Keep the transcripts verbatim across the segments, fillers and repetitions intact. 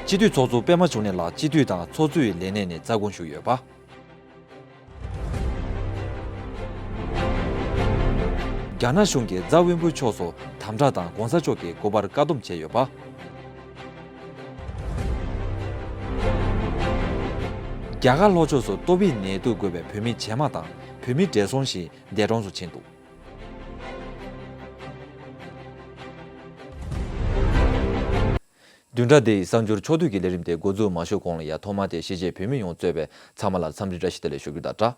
སྤྱི་འཐུས་ཚོགས་གཙོ་པད་མ་འབྱུང་གནས་ལགས་སྤྱི་འཐུས་དང་ཚོགས་གཙོའི་ལས་གནས་ནས་རྩ་དགོངས་ཞུས་ཡོད་པ། རྒྱ་ནག་གཞུང་གིས་ཛ་ཝེན་པུའི་ཕྱོགས་སུ་དམ་དྲག་དང་༸གོང་ས་མཆོག་གི་སྐུ་པར་བཀག་སྡོམ་བྱས་ཡོད་པ། རྒྱ་གར་ལྷོ་ཕྱོགས་སུ་ཏོག་དབྱིབས་ནད་དུག་འགོས་པའི་བོད་མི་རྗེས་མ་དང་བོད་མི་བགྲེས་སོང་ཞིག་འདས་གྲོངས་སུ་ཕྱིན་འདུག་བདུན་ཕྲག་འདིའི་གསར་འགྱུར་ཕྱོགས་བསྡུས་ཀྱི་ལས་རིམ་དེ་འགོ་འཛུགས་མ་ཞུས་གོང་ལ་ཡ་ཐོག་མ་དེ་གཞིས་བྱེས་བོད་མི་ཡོངས་གཙོས་པའི་ཚང་མ་ལ་འཚམས་འདྲི་བཀྲ་ཤིས་བདེ་ལེགས་ཞུ་རྒྱུ་དང་སྦྲགས།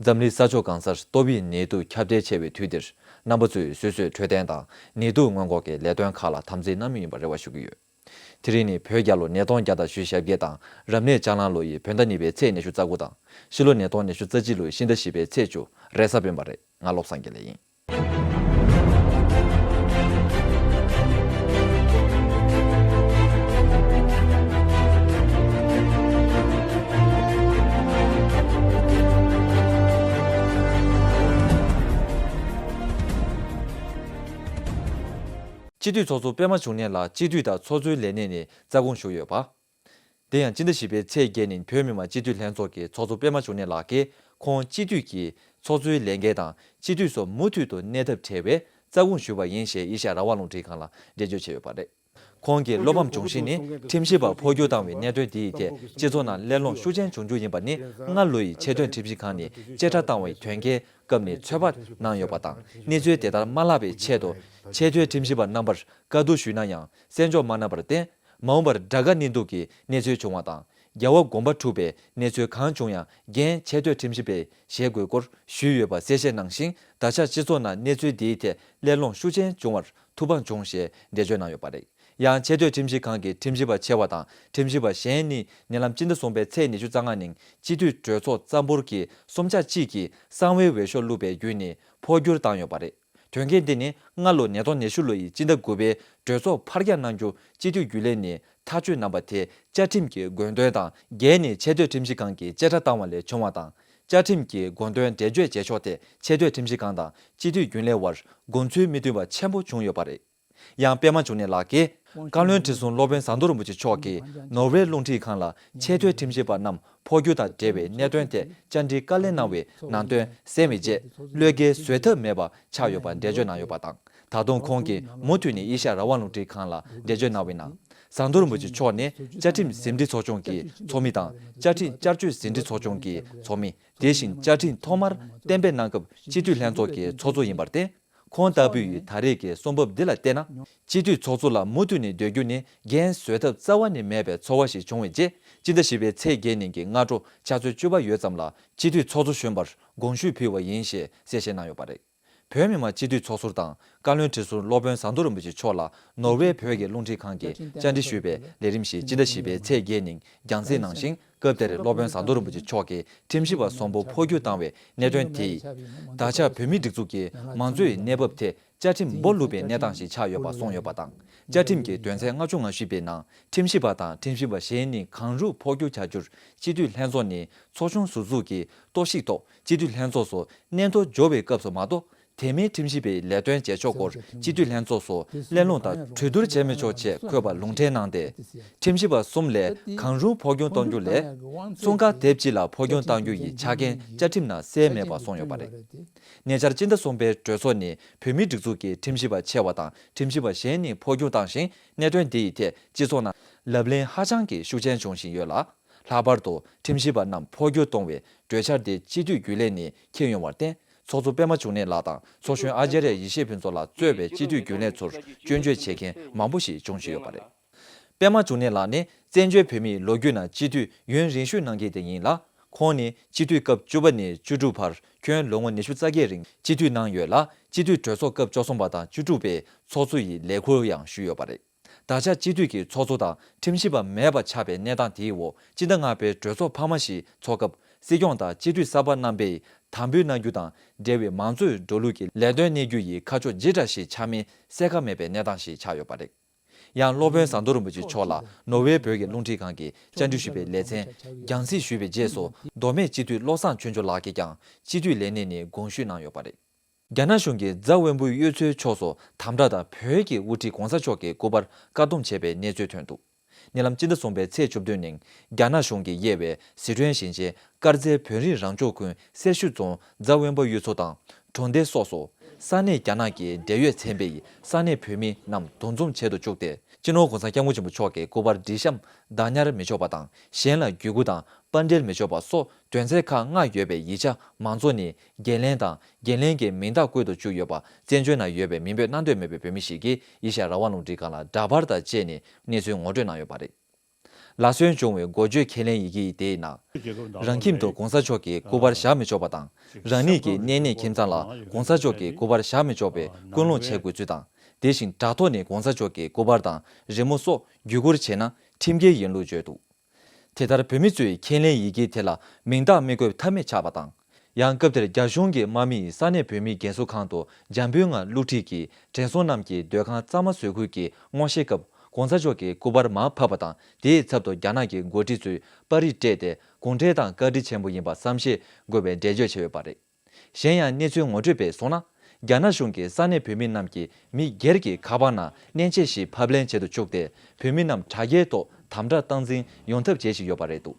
འཛམ་གླིང་ས་ཕྱོགས་གང་སར་ཏོག་དབྱིབས་ནད་དུག་ཁྱབ་གདལ་ཆེ་བའི་དུས་འདིར། རྣམ་པ་ཚོས་སོ་སོའི་འཕྲོད་བསྟེན་དང་ནད་དུག་སྔོན་འགོག་གི་ལས་དོན་ཁག་ལ་དམ་འཛིན་གནང་མུས་ཡིན་པར་རེ་བ་ཞུ་གི་ཡོད། དེ་རིང་ནི་བོད་རྒྱལ་ལོ་ཉིས་སྟོང་བརྒྱ་དང་ཞེ་བརྒྱད་དང་། རབ་གནས་ལྕགས་གླང་ལོ་ཡི་བོད་ཟླ་གཉིས་པའི་ཚེས་ཉི་ཤུ་རྩ་དགུ་དང་། ཕྱི་ལོ་ཉིས་སྟོང་ཉི་ཤུ་རྩ་གཅིག་ལོའི་ཕྱི་ཟླ་བཞི་པའི་ཚེས་བཅུ། རེས་གཟའ་སྤེན་པ་རེད། ང་བློ་བཟང་དགེ་ལེགས་ཡིན། སྤྱི་འཐུས་ཚོགས་གཙོ་པད་མ་འབྱུང་གནས་ལགས་སྤྱི་འཐུས་དང་ཚོགས་གཙོའི་ལས་གནས་ནས་རྩ་དགོངས་ཞུས་ཡོད་པ། དེ་ཡང་སྤྱི་ཟླ་བཞི་པའི་ཚེས་བརྒྱད་ཉིན་བོད་མི་མང་སྤྱི་འཐུས་ལྷན་ཚོགས་ཀྱི་ཚོགས་གཙོ་པད་མ་འབྱུང་གནས་ལགས་ཀྱིས་ཁོང་སྤྱི་འཐུས་ཀྱི་ཚོགས་གཙོའི་ལས་འགན་དང་སྤྱི་འཐུས་སུ་མུ་མཐུད་དུ་གནས་ཐབས་བྲལ་བའི་རྩ་དགོངས་ཞུས་པ་ཡིན་ཞེས་ཨེ་ཤ་ཡ་རང་དབང་རླུང་འཕྲིན་ཁང་ལ་འགྲེལ་བརྗོད་བྱས་ཡོད་པ་རེད། ཁོང་གིས་བློ་ཕམ་བྱུང་གཞི་ནི་ཁྲིམས་ཞིབ་པ་འཕོ་འགྱུར་བཏང་བའི་གནད་དོན་དེའི་ཐད་སྤྱི་ཚོགས་ནང་གླེང་སློང་ཤུགས་ཆེན་བྱུང་རྒྱུ་ཡིན་པ་ནི་སྔ་ལོ་ཡི་ཆེས་མཐོའི་ཁྲིམས་ཞིབ་ཁང་ནས་བཅད་ཁྲ་བཏང་བའི་དོན་རྐྱེན་སྐབས་ནས་ཚོད་དཔག་གནང་ཡོད་པ་དང་། གནས་ཚུལ་དེ་ལྟར་མ་ལྷག་པའི་ཆེད་དུ་ཆེས་མཐོའི་ཁྲིམས་ཞིབ་པ་རྣམ་པར་བཀའ་བསྡུར་ཞུས་ན་ཡང་གསན་འཇོག་མ་གནང་བར་བརྟེན། མ་འོངས་པར་དགྲ་དགའ་གནས་འདུག་གི་གནས་ཚུལ་བྱུང་བ་དང་། རྒྱལ་བ་དགོངས་པ་འཁྲུལ་པའི་གནས་ཚུལ་གང་བྱུང་ཡང་འགན་ཆེས་མཐོའི་ཁྲིམས་ཞིབ་པས་བཞེས་དགོས་སྐོར་ཞུས་ཡོད་པ་གསལ་བཤད་གནང་ཞིང་། ད་ཆ་སྤྱི་ཚོགས་ནང་གནས་ཚུལ་འདིའི་ཐད་གླེང་སློང་ཤུགས་ཆེན་བྱུང་བར་ཐུགས་ཕམ་བྱུང་ཞེས་འགྲེལ་བརྗོད་གནང་ཡོད་པ་རེད། ཡང་ཆེས་མཐོའི་ཁྲིམས་ཞིབ་ཁང་གི་ཁྲིམས་ཞིབ་པ་ཆེ་བ་དང་ཁྲིམས་ཞིབ་པ་གཞན་གཉིས་ཉེ་ལམ་སྤྱི་ཟླ་གསུམ་པའི་ཚེས་ཉི་ཤུ་རྩ་ལྔ་ཉིན་སྤྱི་འཐུས་གྲོས་ཚོགས་རྩ་འབོར་གྱི་གསུམ་ཆ་གཅིག་གིས་གསང་བའི་འོས་ཤོག་བླུགས་པའི་བརྒྱུད་ནས་འཕོ་འགྱུར་བཏང་ཡོད་པ་རེད། དོན་རྐྱེན་འདི་ནི་སྔ་ལོ་ཉིས་སྟོང་ཉི་ཤུ་ལོ་ཡི་སྤྱི་ཟླ་དགུ་པའི་གྲོས་ཚོགས་ཕར་རྒྱག་གནང་རྒྱུ་སྤྱི་འཐུས་རྒྱུན་ལས་ནས་ཐག་གཅོད་གནང་བ་དེ་བཅའ་ཁྲིམས་ཀྱི་དགོངས་དོན་དང་འགལ་ནས་ཆེས་མཐོའི་ཁྲིམས་ཞིབ་ཁང་གིས་བཅད་ཁྲ་བཏང་བ་ལས་བྱུང་བ་དང་། བཅའ་ཁྲིམས་ཀྱི་དགོངས་དོན་འགྲེལ་བརྗོད་བྱེད་ཕྱོགས་ཐད་ཆེས་མཐོའི་ཁྲིམས་ཞིབ་ཁང་དང་སྤྱི་འཐུས་རྒྱུན་ལས་དབར་དགོངས་ཚུལ་མི་མཐུན་པ་ཆེན་པོ་བྱུང་ཡོད་པ་རེད། ཡང་པད་མ་འབྱུང་གནས་ལགས་ཀྱིས་བཀའ་བློན་ཁྲི་ཟུར་སློབ་དཔོན་ཟམ་གདོང་རིན་པོ་ཆེ་མཆོག་གིས་ནོར་ཝེ་རླུང་འཕྲིན་ཁང་ལ་ཆེས་མཐོའི་ཁྲིམས་ཞིབ་པ་རྣམས་འཕོ་འགྱུར་དང་འབྲེལ་བའི་གནད་དོན་ཐད་བཅར་འདྲིའི་བཀའ་ལན་གནང་བའི་ནང་དོན་གསན་པའི་རྗེས་བློས་འགེལ་བཟོད་ཐབས་མེད་པ་ཆགས་ཡོད་པ་འགྲེལ་བརྗོད་གནང་ཡོད་པ་དང་། ད་དུང་ཁོང་གིས་མུ་མཐུད་ནས་ཨེ་ཤ་ཡ་རང་དབང་རླུང་འཕྲིན་ཁང་ལ་འགྲེལ་བརྗོད་གནང་བའི་ནང་། ཟམ་གདོང་རིན་པོ་ཆེ་མཆོག་ནི་བཅའ་ཁྲིམས་ཟིན་བྲིས་ཚོགས་ཆུང་གི་ཚོགས་མི་དང་བཅའ་ཁྲིམས་བསྐྱར་བཅོས་ཟིན་བྲིས་ཚོགས་ཆུང་གི་ཚོགས་མི། དེ་བཞིན་བཅའ་ཁྲིམས་ཐོག་མར་གཏན་འབེབས་གནང་སྐབས་སྤྱི་འཐུས་ལྷན་ཚོགས་ཀྱི་ཚོགས་གཙོ་ཡིན་པར་བརྟེན། ཁོང་ལྟ་བུའི་ད་རེས་ཀྱི་གསུང་བབ་འདི་ལ་བལྟས་ན། སྤྱི་འཐུས་ཚོགས་གཙོ་ལ་མུ་མཐུད་ནས་སྡོད་རྒྱུ་ནི་འགན་བཟོད་ཐབས་རྩ་བ་ནས་མེད་པའི་ཚོར་བ་ཞིག་བྱུང་བའི་རྗེས། སྤྱི་ཟླ་བཞི་པའི་ཚེས་བརྒྱད་ཉིན་གྱི་སྔ་དྲོ་ཕྱག་ཚོད་བཅུ་པ་ཡོལ་ཙམ་ལ་སྤྱི་འཐུས་ཚོགས་གཙོ་གཞོན་པར་དགོངས་ཞུ་ཕུལ་བ་ཡིན་ཞེས་གསལ་བཤད་གནང་ཡོད་པ་རེད། བོད་མི་མང་སྤྱི་འཐུས་ཚོགས་ཟུར་དང་བཀའ་བློན་ཁྲི་ཟུར་སློབ་དཔོན་ཟམ་གདོང་རིན་པོ་ཆེ་མཆོག་ལ་ནོར་ཝེ་བོད་ཀྱི་རླུང་འཕྲིན་ཁང་གིས་བཅར་འདྲི་ཞུས་པའི་ལས་རིམ་ཞིག་སྤྱི་ཟླ་བཞི་པའི་ཚེས་བརྒྱད་ཉིན་རྒྱང་སྲིང་གནང་ཞིང་། སྐབས་དེར་སློབ་དཔོན་ཟམ་གདོང་རིན་པོ་ཆེ་མཆོག་གིས་ཁྲིམས་ཞིབ་པ་གསུམ་པོ་འཕོ་འགྱུར་བཏང་བའི་གནད་དོན་དེས། ད་ཆ་བོད་མིའི་སྒྲིག་འཛུགས་ཀྱི་མང་གཙོའི་གནས་བབ་དེ་བཅའ་ཁྲིམས་འབོ་ལུག་པའི་གནས་སྟངས་ཤིག་ཆགས་ཡོད་པ་གསུངས་ཡོད་པ་དང་། བཅའ་ཁྲིམས་ཀྱི་དོན་ཚན་ལྔ་བཅུ་ང་བཞི་པའི་ནང་ཁྲིམས་ཞིབ་པ་དང་ཁྲིམས་ཞིབ་པ་གཞན་གཉིས་གང་རུང་འཕོ་འགྱུར་བྱ་རྒྱུར་སྤྱི་འཐུས་ལྷན་ཚོགས་ནས་ཚོགས་ཆུང་ཟུར་འཛུགས་ཀྱིས་གཏོར་བཤིག་ཐོག་སྤྱི་འཐུས་ལྷན་ཚོགས་སུ་གནས་ཐོ་འབྱོར་བའི་སྐབས་སུ་མ་གཏོགས། དེ་མིན་ཁྲིམས་ཞིབ་པའི་ལས་དོན་བྱེད་ཕྱོགས་སྐོར་སྤྱི་འཐུས་ལྷན་ཚོགས་སུ་གླེང་སློང་དང་གྲོས་བསྡུར་བྱེད་མི་ཆོག་ཅེས་འཁོད་པ་ལུང་འདྲེན་གནང་སྟེ། ཁྲིམས་ཞིབ་པ་གསུམ་ལས་གང་རུང་འཕོ་འགྱུར་གཏོང་རྒྱུ་ལས། གསུམ་ཀ་དེབ་གཅིག་ལ་འཕོ་འགྱུར་གཏང་རྒྱུ་ཡི་ཆ་རྐྱེན་བཅའ་ཁྲིམས་ནང་གསལ་མེད་པ་གསུངས་ཡོད་པ་རེད། ཉེ་ཆར་སྤྱི་ཟླ་གསུམ་པའི་གྲོས་ཚོགས་ནས་བོད་མིའི་སྒྲིག་འཛུགས་ཀྱི་ཁྲིམས་ཞིབ་པ་ཆེ་བ་དང་ཁྲིམས་ཞིབ་པ་གཞན་གཉིས་འཕོ་འགྱུར་བཏང་ཞིང་། གནད་དོན་དེ་ཡི་ཐད་སྤྱི་ཚོགས་ནང་ལབ་གླེང་ཧ་ཅང་གི་ཤུགས་ཆེན་བྱུང་བཞིན་ཡོད་ལ། ལྷག་པར་དུ་ཁྲིམས་ཞིབ་པ་རྣམས་འཕོ་འགྱུར་གཏོང་བའི་གྲོས་འཆར་དེ་སྤྱི་འཐུས་རྒྱུན་ལས་ནས་འཁྱེར་ཡོང་བར་བརྟེན། ཚོགས་གཙོ་པད་མ་འབྱུང་གནས་ལགས་དང་ཚོགས་གཞོན་ཨ་ཅཱརྱ་ཡེ་ཤེས་ཕུན་ཚོགས་ལགས་གཙོས་པའི་སྤྱི་འཐུས་རྒྱུན་ལས་ཚོར་སྐྱོན་བརྗོད་བྱེད་མཁན་མང་པོ་ཞིག་འབྱུང་བཞིན་ཡོད་པ་རེད། པད་མ་འབྱུང་གནས་ལགས་ནི་བཙན་བྱོལ་བོད་མིའི་ལོ་རྒྱུས་ནང་སྤྱི་འཐུས་ཡུན་རིང་ཤོས་གནང་མཁན་དེ་ཡིན་ལ། ཁོང་ནི་སྤྱི་འཐུས་སྐབས་བཅུ་པ་ནས་བཅུ་དྲུག་བར་ཁྱོན་ལོ་ངོ་ཉི་ཤུ་རྩ་བརྒྱད་རིང་སྤྱི་འཐུས་གནང་ཡོད་ལ། སྤྱི་འཐུས་གྲོས་ཚོགས་སྐབས་བཅུ་གསུམ་པ་དང་བཅུ་དྲུག་པའི་ཚོགས་གཙོ་ཡི་ལས་ཁུར་ཡང་ཞུས་ཡོད་པ་རེད། ད་ཆ་སྤྱི་འཐུས་ཀྱི་ཚོགས་གཙོ་དང་ཁྲིམས་ཞིབ་པ་མེད་པ་ཆགས་པའི་གནས་སྟངས་དེའི་འོག་སྤྱི་ཟླ་ལྔ་པའི་གྲོས་ཚོགས་འཕར་མ་ཞིག་འཚོགས་སྐབས། སྲིད་སྐྱོང་དང་སྤྱི་འཐུས་གསར་པ་རྣམ་པས་དམ་འབུལ་གནང་རྒྱུ་དང་འབྲེལ་བའི་མང་གཙོའི་འགྲོ་ལུགས་ཀྱི་ལས་དོན་གནས་རྒྱུ་ཡི་ཁ་ཕྱོགས་ཇི་འདྲ་ཞིག་ཆགས་མིན་གསལ་ཁ་མེད་པའི་གནས་སྟངས་ཤིག་ཆགས་ཡོད་པ་རེད། ཡང་སློབ་དཔོན་ཟམ་གདོང་རིན་པོ་ཆེ་མཆོག་ལ་ནོར་ཝེ་བོད་ཀྱི་རླུང་འཕྲིན་ཁང་གིས་བཅར་འདྲི་ཞུས་པའི་ལེ་ཚན་རྒྱང་སྲིང་ཞུས་པའི་རྗེས་སུ། མདོ་སྨད་སྤྱི་འཐུས་བློ་བཟང་ཆོས་འབྱོར་ལགས་ཀྱིས་ཀྱང་སྤྱི་འཐུས་ལས་གནས་ནས་དགོངས་ཞུ་གནང་ཡོད་པ་རེད། རྒྱ་ནག་གཞུང་གིས་ཛ་ཝེན་པུའི་གཡུས་ཚོའི་ཕྱོགས་སུ་དམ་དྲག་དང་བོད་ཀྱི་དབུ་ཁྲིད་༸གོང་ས་མཆོག་གི་སྐུ་པར་བཀག་སྡོམ་བྱས་པའི་གནས་ཚུལ་ཐོན་འདུག་ཉེ་ལམ་སྤྱི་ཟླ་གསུམ་པའི་ཚེས་བཅུ་བདུན་ཉིན་རྒྱ་ནག་གཞུང་གིས་དབྱེ་བའི་ཟི་ཁྲོན་ཞིང་ཆེན་དཀར་མཛེས་བོད་རིགས་རང་སྐྱོང་ཁུལ་སེར་ཤུལ་རྫོང་རྫ་དབོན་པ་གཡུ་མཚོ་དང་གྲོང་སྡེ་སོགས་སུ་ས་གནས་རྒྱ་ནག་གི་འབྲེལ་ཡོད་ཚན་པས་ས་གནས་བོད་མི་རྣམས་འདུ་འཛོམས་བྱེད་དུ་བཅུག་སྟེ། སྤྱི་ནོར་༸གོང་ས་༸སྐྱབས་མགོན་ཆེན་པོ་མཆོག་གི་སྐུ་པར་སྒྲིག་བཤམས་བདག་ཉར་མི་ཆོག་པ་དང་། གཞན་ལ་བརྒྱུད་སྐུར་དང་པར་འབྲེལ་མི་ཆོག་པ་སོགས་དོན་ཚན་ཁག་ལྔ་ཡོད་པའི་ཡིག་ཆ་མང་ཚོགས་ནས་འགན་ལེན་དང་། འགན་ལེན་གྱི་མིང་རྟགས་བཀོད་དུ་བཅུག་ཡོད་པ་བཙན་བྱོལ་ནང་ཡོད་པའི་མིང་འབོད་གནང་འདོད་མེད་པའི་བོད་མི་ཞིག་གིས་ཨེ་ཤ་ཡ་རང་དབང་རླུང་འཕྲིན་ཁང་ལ་འདྲ་པར་དང་བཅས་ནས་གནས་ཚུལ་ངོ་སྤྲོད་གནང་ཡོད་པ་རེད། ལག་སོན་བྱུང་བའི་འགོ་བརྗོད་ཁས་ལེན་ཡི་གེ་དེའི་ནང་། རང་ཁྱིམ་དུ་༸གོང་ས་མཆོག་གི་སྐུ་པར་བཞག་མི་ཆོག་པ་དང་། རང་ཉིད་ཀྱི་གནས་གནས་ཁྱིམ་ཚང་ལ་༸གོང་ས་མཆོག་གི་སྐུ་པར་བཞག་མི་ཆོག་པའི་ཀུན་སློང་བྱེད་དགོས་ཚུལ་དང་། དེ་བཞིན་དྲ་ཐོག་ནས་༸གོང་ས་མཆོག་གི་སྐུ་པར་དང་རི་མོ་སོགས་བརྒྱུད་སྐུར་བྱས་ན་ཁྲིམས་འགལ་ཡིན་ལུགས་བརྗོད་འདུག་དེ་ལྟར་བོད་མི་ཚོས་ཁས་ལེན་ཡི་གེ་དེ་ལ་མིང་རྟགས་མི་བཀོད་ཐབས་མེད་ཆགས་པ་དང་། ཡང་སྐབས་དེར་རྒྱ་གཞུང་གི་དམག་མིས་ས་གནས་བོད་མིའི་རྒན་གསོ་ཁང་དུ་འཇམ་པོའི་ངང་བླུགས་ཁྲིད་ཀྱིས་དྲན་གསོ་རྣམས་ཀྱི་སྡོད་ཁང་གཙང་མ་བཟོ་ཁུལ་གྱི་སྔོག་བཤེར་སྐབས་༸གོང་ས་མཆོག་གི་སྐུ་པར་མར་ཕབ་པ་དང་། དེའི་ཚབ་ཏུ་རྒྱ་ནག་གི་འགོ་ཁྲིད་ཚོས་པར་རིས་སྤྲད་དེ་གུང་ཁྲན་ཏང་བཀའ་དྲིན་ཆེན་པོ་ཡིན་པ་བསམ་ཤེས་དགོས་པའི་འགྲེལ་བརྗོད་བྱས་ཡོད་པ་རེད། གཞན་ཡང་གནས་ཚུལ་ངོ་སྤྲོད་པས་གསུངས་ན། རྒྱ་ནག་གཞུང་གིས་ས་གནས་བོད་མི་རྣམས་ཀྱིས་མི་སྒེར་གྱི་ཁ་པར་ནང་མནན་ཆས་ཤིག་ཕབ་ལེན་བྱེད་དུ་བཅུག་སྟེ། བོད་མི་རྣམས་དྲ་རྒྱའི་ཐོག་དམ་དྲག་སྟངས་འཛིན་ཡོང་ཐབས་བྱེད་བཞིན་ཡོད་པ་རེད་འདུག་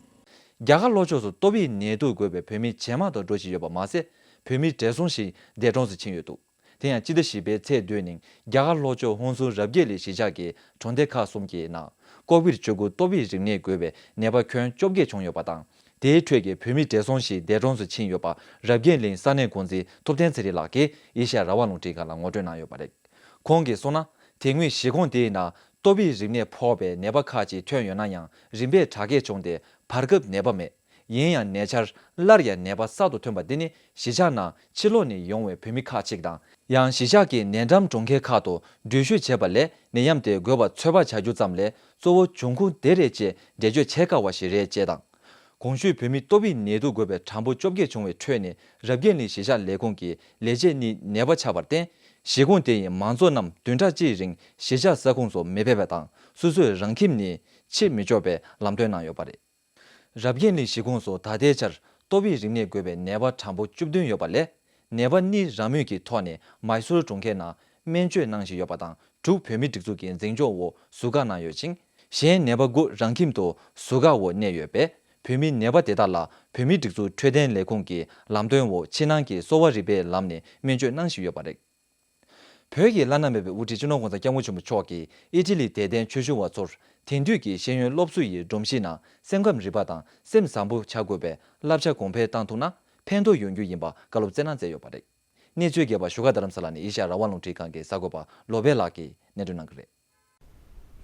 རྒྱ་གར་ལྷོ་ཕྱོགས་སུ་ཏོག་དབྱིབས་ནད་དུག་འགོས་པའི་བོད་མི་ཇེ་མང་དུ་འགྲོ་བཞིན་ཡོད་པ་མ་ཟད། བོད་མི་བགྲེས་སོང་ཞིག་འདས་གྲོངས་སུ་ཕྱིན་ཡོད་འདུག་དེ་ཡང་སྤྱི་ཟླ་བཞི་པའི་ཚེས་བདུན་ཉིན་རྒྱ་གར་ལྷོ་ཕྱོགས་ཧོན་སུར་རབ་རྒྱས་གླིང་གཞིས་ཆགས་ཀྱི་གྲོང་སྡེ་ཁག་གསུམ་གྱི་ནང་ཀོ་བིད་བཅུ་དགུ་ཏོག་དབྱིབས་རིམས་ནད་འགོས་པའི་ནད་པ་ཁྱོན་བཅོ་བརྒྱད་བྱུང་ཡོད་པ་དང་། དེའི་ཁྲོད་ཀྱི་བོད་མི་བགྲེས་སོང་ཞིག་འདས་གྲོངས་སུ་ཕྱིན་ཡོད་པ་རབ་རྒྱས་གླིང་ས་གནས་འགོ་འཛིན་ཐུབ་བསྟན་ཚེ་རིང་ལགས་ཀྱིས་ཨེ་ཤ་ཡ་རང་དབང་རླུང་འཕྲིན་ཁང་ལ་ངོ་སྤྲོད་གནང་ཡོད་པ་རེད། ཁོང་གིས་གསུངས་ན། དེ་སྔོན་གཞིས་ཁོངས་དེའི་ནང་ཏོག་དབྱིབས་རིམས་ནད་ཕོག་པའི་ནད་པ་ཁག་ཅིག་ཐོན་ཡོད་ན་ཡང་རིམ་པས་དྲག་སྐྱེད་བྱུང་སྟེ་བར་སྐབས་ནད་པ་མེད། ཡིན་ཡང་ཉེ་ཆར་སླར་ཡང་ནད་པ་གསར་དུ་ཐོན་པ་འདི་ནི་གཞིས་ཆགས་ནང་ཕྱི་ལོགས་ནས་ཡོང་བའི་བོད་མི་ཁག་ཅིག་དང་། ཡང་གཞིས་ཆགས་ཀྱི་ནད་དགྲམ་གྲོང་ཁྱེར་ཁག་ཏུ་འགྲུལ་བཞུད་བྱས་པ་ལས་ནད་ཡམས་དེ་འགོས་པ་ཚོད་དཔག་བྱ་རྒྱུ་ཙམ་ལས་གཙོ་བོ་འབྱུང་ཁུངས་དེ་རེད་ཅེས་འགྲེལ་བརྗོད་བྱེད་དཀའ་བ་ཞིག་རེད་ཅེས་དང་། གོང་ཞུས་བོད་མི་ཏོག་དབྱིབས་ནད་དུག་འགོས་པའི་གྲངས་འབོར་བཅོ་བརྒྱད་བྱུང་བའི་ཁྲོད་ནས་རབ་རྒྱས་གླིང་གཞིས་ཆགས་ལས་ཁུངས་ཀྱི་ལས་བྱེད་གཉིས་ནད་པ་ཆགས་པར་བརྟེན། གཞིས་ཁོངས་དེ་ཡི་མང་ཚོགས་རྣམས་བདུན་ཕྲག་གཅིག་རིང་གཞིས་ཆགས་ས་ཁོངས་སུ་མི་ཕེབས་པ་དང་། སོ་སོས་རང་ཁྱིམ་ནས་ཕྱིར་མི་ལྕོགས་པའི་ལམ་སྟོན་གནང་ཡོད་པ་རེད། རབ་རྒྱས་གླིང་གཞིས་ཁོངས་སུ་ད་ལྟའི་ཆར་ཏོག་དབྱིབས་རིམས་ནད་འགོས་པའི་ནད་པ་གྲངས་འབོར་བཅུ་བདུན་ཡོད་པ་ལས། ནད་པ་གཉིས་རང་མོས་ཀྱི་ཐོག་ནས་མཱི་སུར་གྲོང་ཁྱེར་ནང་སྨན་བཅོས་གནང་བཞིན་ཡོད་པ་དང་། དྲུག་བོད་མིའི་སྒྲིག་འཛུགས་ཀྱི་འཛིན་སྐྱོང་འོག་ཟུར་བཀག་གནང་ཡོད་ཅིང་། གཞན་ནད་པ་དགུ་རང་ཁྱིམ་དུ་ཟུར་བཀག་འོག་གནས་ཡོད་པས། བོད་མིའི་ནད་པ་དེ་དག་ལ་བོད་མིའི་སྒྲིག་འཛུགས་འཕྲོད་བསྟེན་ལས་ཁུངས་ཀྱི་ལམ་སྟོན་འོག་ཕྱི་ནང་གི་གསོ་བ་རིག་པའི་ལམ་ནས་སྨན་བཅོས་གནང་བཞིན་ཡོད་པ་རེད། བོད་ཀྱི་བླ་ན་མེད་པའི་དབུ་ཁྲིད་སྤྱི་ནོར་༸གོང་ས་༸སྐྱབས་མགོན་ཆེན་པོ་མཆོག་གིས་ཨི་ཊ་ལིའི་དད་ལྡན་ཆོས་ཞུ་བ་ཚོར་དེང་དུས་ཀྱི་ཤེས་ཡོན་སློབ་གསོ་ཡི་སྒྲོམ་གཞི་ནང་སེམས་ཁམས་རིག་པ་དང་སེམས་བཟང་པོ་བྱ་དགོས་པའི་བསླབ་བྱ་གོང་འཕེལ་བཏང་ཐུབ་ན་ཕན་ཐོགས་ཡོང་རྒྱུ་ཡིན་པ་བཀའ་སློབ་སྩལ་གནང་མཛད་ཡོད་པ་རེད། གནས་ཚུལ་རྒྱས་པ་བཞུགས་སྒར་རྡ་རམ་ས་ལ་ནས་ཨེ་ཤ་ཡ་རང་དབང་རླུང་འཕྲིན་ཁང་གི་གསར་འགོད་པ་བློ་བྷེ་ལགས་ཀྱིས་སྙན་སྒྲོན་གནང་གི་རེད།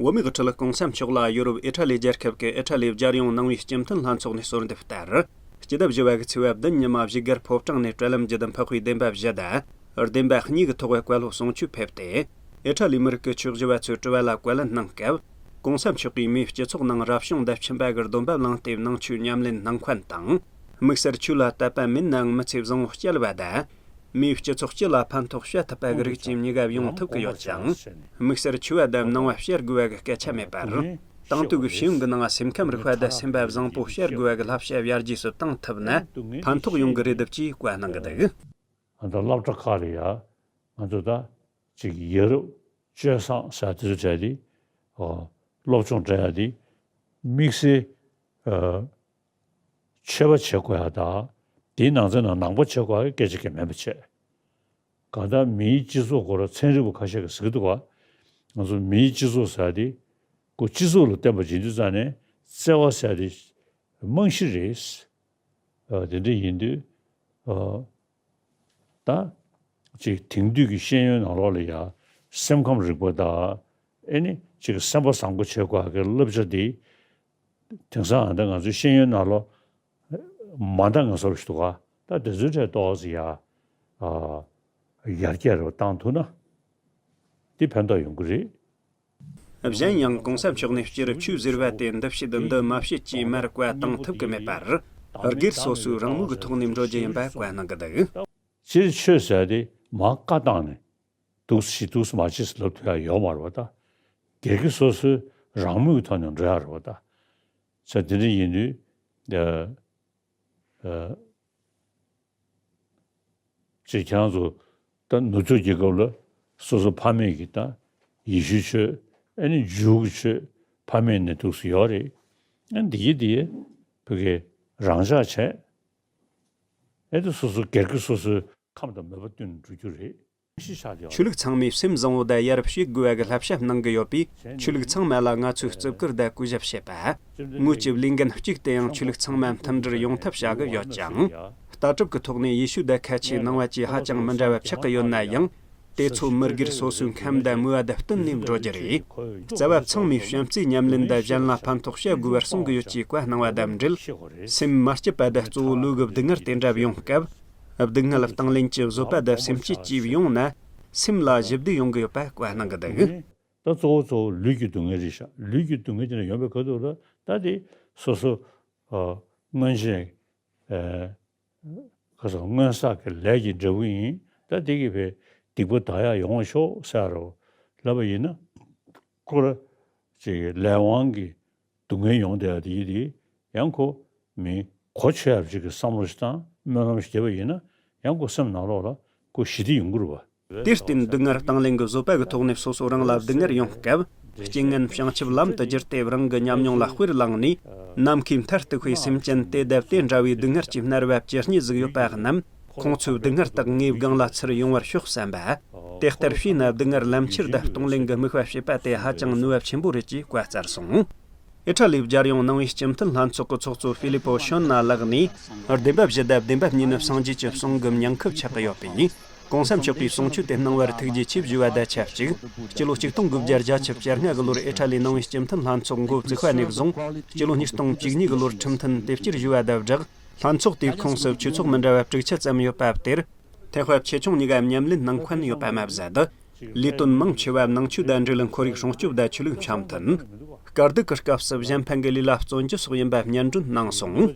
བོད་མིའི་དབུ་ཁྲིད་༸གོང་ས་མཆོག་ལ་ཡོ་རོབ་ཨི་ཊ་ལི་རྒྱལ་ཁབ་ཀྱི་ཨི་ཊ་ལི་རྒྱལ་ཡོངས་ནང་པའི་སྤྱི་མཐུན་ལྷན་ཚོགས་ནས་གསོལ་འདེབས་ལྟར། སྤྱི་ཟླ་བཞི་པ་གི་ཚེས་པ་བདུན་ཉི་མ་བཞུགས་སྒར་ཕོ་བྲང་ནས་དྲ་ལམ་བརྒྱུད་འཕགས་པའི་བདེན་པ་བཞི་དང་། བདེན་པ་གཉིས་ཀྱི་ཐོག་བཀའ་སློབ་གསུང་ཆོས་ཕེབས་ཏེ། ཨི་ཊ་ལི་མི་རིགས་ཀྱི་ཆོས་ཞུ་བ་ཚོས་དྲི་བ་ལ་བཀའ་ལན་གནང་སྐབས། ༸གོང་ས་མཆོག་གིས་མིའི་སྤྱི་ཚོགས་ནང་རབ་བྱུང་བརྡ་ཆད་པ་གི་སྡོམ་པ་བླངས་ཏེ་ནང་ཆོས་ཉམས་ལེན་གནང་མཁན་དང་། དམིགས་བསལ་ཆོས་ལ་དད་པ་མེད་ནའང་མི་ཚེ་བཟང་བོ་སྐྱེལ་བ་དང་། མིའི་སྤྱི་ཚོགས་སྤྱི་ལ་ཕན་ཐོགས་བྱེད་ཐུབ་པ་གི་རིགས་ཀྱི་མྱི་གབ་ཡོང་ཐུབ་ཀྱི་ཡོད་ཅིང་། དམིགས་བསལ་ཆོས་པ་དང་ནང་པ་བྱེད་དགོས་པ་གི་སྐད་ཆ་མེད་པར། དེང་དུས་ཀྱི་ཤེས་ཡོན་གྱི་ནང་སེམས་ཁམས་རིག་པ་དང་སེམས་པ་བཟང་པོ་བྱེད་དགོས་པ་གི་བསླབ་བྱ་ཡར་རྒྱས་སུ་བཏང་ཐུབ་ན་ཕན་ཐོགས་ཡོང་གི་རེད་འདུག་ཅེས་བཀའ་གནང་གི་འདུག་ཨ་ད་སློབ་གྲྭ་ཁག་ལ་ཡ་ང་ཚོ་ད་ཅིག་ཡ་རབས་སྤྱོད་བཟང་ཟེར་དེ་ཚོ་བྱས་ཏེ། ཨོ། སློབ་སྦྱོང་སྤྲད་ཡ་དེ་དམིགས་བསལ། ཨ། ཆོས་པ་བྱེད་དགོས་ཡ་དང་། དེའི་ནང་ཚན་ནང་ནང་པ་བྱེད་དགོས་ཡ་སྐད་ཆ་གང་མིན་པ་བྱས། གང་ལྟར་མིའི་སྤྱི་ཚོགས་སྐོར་ཚན་རིག་པ་ཁ་ཤས་ཀྱིས་ཟེར་གྱི་འདུག་ག་ང་ཚོ་མིའི་སྤྱི་ཚོགས་ཟེར་ཡ་དེ་ཁོ་སྤྱི་ཚོགས་ལ་བརྟེན་པ་ཡིན་དུས་ཙང་ནས་བརྩེ་བ་ཟེར་ཡ་དེ་རྨང་གཞི་རེད། ཨ། དེ་འདྲ་ཡིན་དུས། ཨ། ད་ཅིག་དེང་དུས་ཀྱི་ཤེས་ཡོན་ནང་ལོགས་ལ་ཡ་སེམས་ཁམས་རིག་པ་དང་། ཨེ་ནི་ཅིག་སེམས་པ་བཟང་པོ་བྱེད་དགོས་ཀྱི་བསླབ་བྱ་འདི་དེང་སང་ད་ང་ཚོའི་ཤེས་ཡོན་ནང་ལོགས་མ་འདང་ངེས་སོར་ཞིག་འདུག་ག་ད་དེ་ཚོའི་གྲས་ཏོག་ཙམ་ཡ། ཨ། ཡར་རྒྱས་རུ་བཏང་ཐུབ་ན་འདི་ཕན་ཐོགས་ཡོང་གི་རེད། གཞན་ཡང་༸གོང་ས་མཆོག་ནས་སྤྱིར་ཆོས་ཟེར་བ་དེ་འདི་བྱེད་འདི་མ་བྱེད་ཅེས་མར་བཀའ་བཏང་ཐུབ་ཀྱི་མེད་པར། སྒེར་སོ་སོའི་རང་མོས་ཀྱི་ཐོག་ནས་འགྲོ་རྒྱུ་ཡིན་པ་བཀའ་གནང་གི་འདུག་སྤྱིར་ཆོས་ཟེར་དེ་མར་བཀའ་བཏང་ནས་འདུག་སེ་བྱེད་འདུག་སེ་མ་བྱེད་ཟེར་ལབ་ཐུབ་ཡ་ཡོད་མ་རེད་པ་ད། སྒེར་གྱི་སོ་སོའི་རང་མོས་ཀྱི་ཐོག་ནས་འགྲོ་ཡ་རེད་པ་ད། ས་དེ་འདྲ་ཡིན་དུས། ཨ། ཨ། ཅེས་ཁྱེད་རང་ཚོ་ད་ནུབ་ཕྱོགས་རྒྱལ་ཁབ་ལ་སོ་སོ་ཕ་མེས་ཀྱི་ད་ཡེ་ཤུའི་ཆོས། ཨ་ནི་ཇུའུ་གི་ཆོས། ཕ་མེས་ནས་འདུག་སེ་ཡོད་རེད། ཨ་འདི་ཡི་འདི་ཡི་བོད་སྐད་རང་འཇགས་བྱས། ཨེ་དེ་སོ་སོ་སྒེར་གྱི་སོ་སོའི་ཁམས་དང་མོས་པ་བསྟུན་འགྲོ་རྒྱུ་རེད། ཆོས་ལུགས་ཚང་མས་སེམས་བཟང་བོ་དང་ཡར་བཤད་དགོས་པ་གི་བསླབ་བྱ་གནང་གི་ཡོད་པས། ཆོས་ལུགས་ཚང་མ་ལ་ང་ཚོས་བརྩི་བཀུར་དང་གུས་ཞབས་བྱེད་པ། ངོས་ཀྱི་ལས་འགན་གཅིག་དེ་ཡང་ཆོས་ལུགས་ཚང་མ་མཐུན་སྒྲིལ་ཡོང་ཐབས་བྱ་གི་ཡོད་ཅིང་། ལྟ་གྲུབ་ཀྱི་ཐོག་ནས་ཡེ་ཤུ་དང་ཁ་ཆེའི་གནང་བ་བཅས་ཧ་ཅང་མི་འདྲ་བ་ཆགས་ཀྱི་ཡོད་ན་ཡང་། དེ་ཚོ་མི་སྒེར་སོ་སོའི་ཁམས་དང་མོས་པ་དང་བསྟུན་ནས་འགྲོ་རྒྱུ་རེད། རྩ་བ་ཚང་མས་བྱམས་བརྩེའི་ཉམས་ལེན་དང་གཞན་ལ་ཕན་ཐོགས་བྱ་དགོས་པར་གསུང་གི་ཡོད་ཅེས་བཀའ་གནང་བ་དང་འབྲེལ། སེམས་མ་སྐྱིད་པ་དང་གཙོ་བོ་ལུས་ཀྱི་སྡུག་བསྔལ་དེ་འདྲ་ཡོང་སྐབས། སྡུག་བསྔལ་དང་ལེན་གྱི་བཟོད་པ་དང་སེམས་བསྐྱེད་ཅིག་ཡོང་ན། སེམས་ལ་ཞི་བདེ་ཡོང་གི་ཡོད་པ་བཀའ་གནང་གི་འདུག་ད་གཙོ་བོ་གཙོ་བོ་ལུས་ཀྱི་སྡུག་བསྔལ་རེད་ཤག་ལུས་ཀྱི་སྡུག་བསྔལ་དེ་འདྲ་ཡོང་བའི་ཁ་ཐུག་ལ་ད་དེ་སོ་སོ་ཨ་སྔོན་ཆད་ཨ་ཁ་སང་སྔོན་བསགས་ཀྱི་ལས་ཀྱི་འབྲས་བུ་ཡིན། ད་དེ་གི་བས་སྡིག་པ་དག་ཡག་ཡོང་བ་ཤོག་ཟེར་རོ་ལབ་པ་ཡིན་ན། ཁོ་ར་ཅིག་ལས་དབང་གི་སྡུག་བསྔལ་ཡོང་བསྡད་ཡག་དེ་ཡིན་དེ་ཡང་ཁོ་མི་གོ་ཆོད་ཡག་ཅིག་གི་བསམ་བློ་ཞིག་དང་སྨོན་ལམ་ཞིག་བརྒྱབ་པ་ཡིན་ན་ཡང་ཁོ་སེམས་ནང་ལོགས་ལ་ཁོ་ཞི་བདེ་ཡོང་གི་རེད་བ། དེར་བརྟེན་སྡུག་བསྔལ་དང་ལེན་གྱི་བཟོད་པ་གི་ཐོག་ནས་སོ་སོ་རང་ལ་སྡུག་བསྔལ་ཡོང་སྐབས། རྐྱེན་ངན་བྱང་ཆུབ་ལམ་དུ་བསྒྱུར་ཏེ་རང་གི་ཉམས་མྱོང་ལ་དཔེར་བླངས་ནས། ནམ་མཁའི་མཐར་ཐུག་པའི་སེམས་ཅན་དེ་དང་དེ་འདྲ་བའི་སྡུག་བསྔལ་གྱིས་མནར་བ་ཇི་སྙེད་ཟིག་ཡོད་པ་རྣམས། ཁོང་ཚོའི་སྡུག་བསྔལ་དག་ངའི་སྒང་ལ་ཚུར་ཡོང་བར་ཤོག་བསམ་པ། དེ་ལྟར་བྱས་ན་སྡུག་བསྔལ་ལམ་ཁྱེར་དང་གཏོང་ལེན་གྱི་དམིགས་པ་བྱེད་པ་དེ་ཧ་ཅང་ནུས་པ་ཆེན་པོ་རེད་ཅེས་བཀའ་སྩལ་སོང་། ཨི་ཊ་ལིའི་རྒྱལ་ཡོངས་ནང་པའི་སྤྱི་མཐུན་ལྷན་ཚོགས་ཀྱི་ཚོགས་གཙོ་ཧྥི་ལི་པོ་ཤོན་ན་ལགས་ནས། བདེན་པ་བཞི་དང་བདེན་པ་གཉིས་ནི་སངས་རྒྱས་ཀྱི་གསུང་གི་ཉིང་ཁུ་ཆགས་ཀྱི་ཡོད་པས། གོང་ས་མཆོག་གིས་གསུང་ཆོས་དེ་གནང་བར་ཐུགས་རྗེ་ཆེ་ཞུ་བ་དང་ཆབས་ཅིག་སྤྱི་ལོ་ཆིག་སྟོང་དགུ་བརྒྱ་བརྒྱད་ཅུ་གྱ་ལྔ་གི་ལོར་ཨི་ཊ་ལིའི་ནང་པའི་སྤྱི་མཐུན་ལྷན་ཚོགས་འགོ་བཙུགས་པ་ནས་བཟུང་། སྤྱི་ལོ་ཉིས་སྟོང་བཅུ་གཉིས་གི་ལོར་ཁྲིམས་མཐུན་དེབ་སྐྱེལ་ཞུ་བ་དང་སྦྲགས། ལྷན་ཚོགས་དེའི་ཁོངས་སུ་ཆོས་ཚོགས་མི་འདྲ་བ་དྲུག་ཅུ་ཙམ་ཡོད་པ་དེར། ཐེག་པ་ཆེ་ཆུང་གཉིས་ཀ་མཉམ་ལེན་གནང་མཁན་ཡོད་པ་མ་ཟད། ལས་དོན་མང་ཆེ་བ་ནང་ཆོས་དང་འབྲེལ་ཁོར་ཡུག་སྲུང་སྐྱོབ་དང་ཆོས་ལུགས་འཆམ་མཐུན། དཀའ་སྡུག་གི་སྐབས་སུ་གཞན་ཕན་གྱི་ལས་ལ་བརྩོན་རྒྱུ་སོགས་ཡིན་པ་སྙན་སྒྲོན་གནང་སོང་།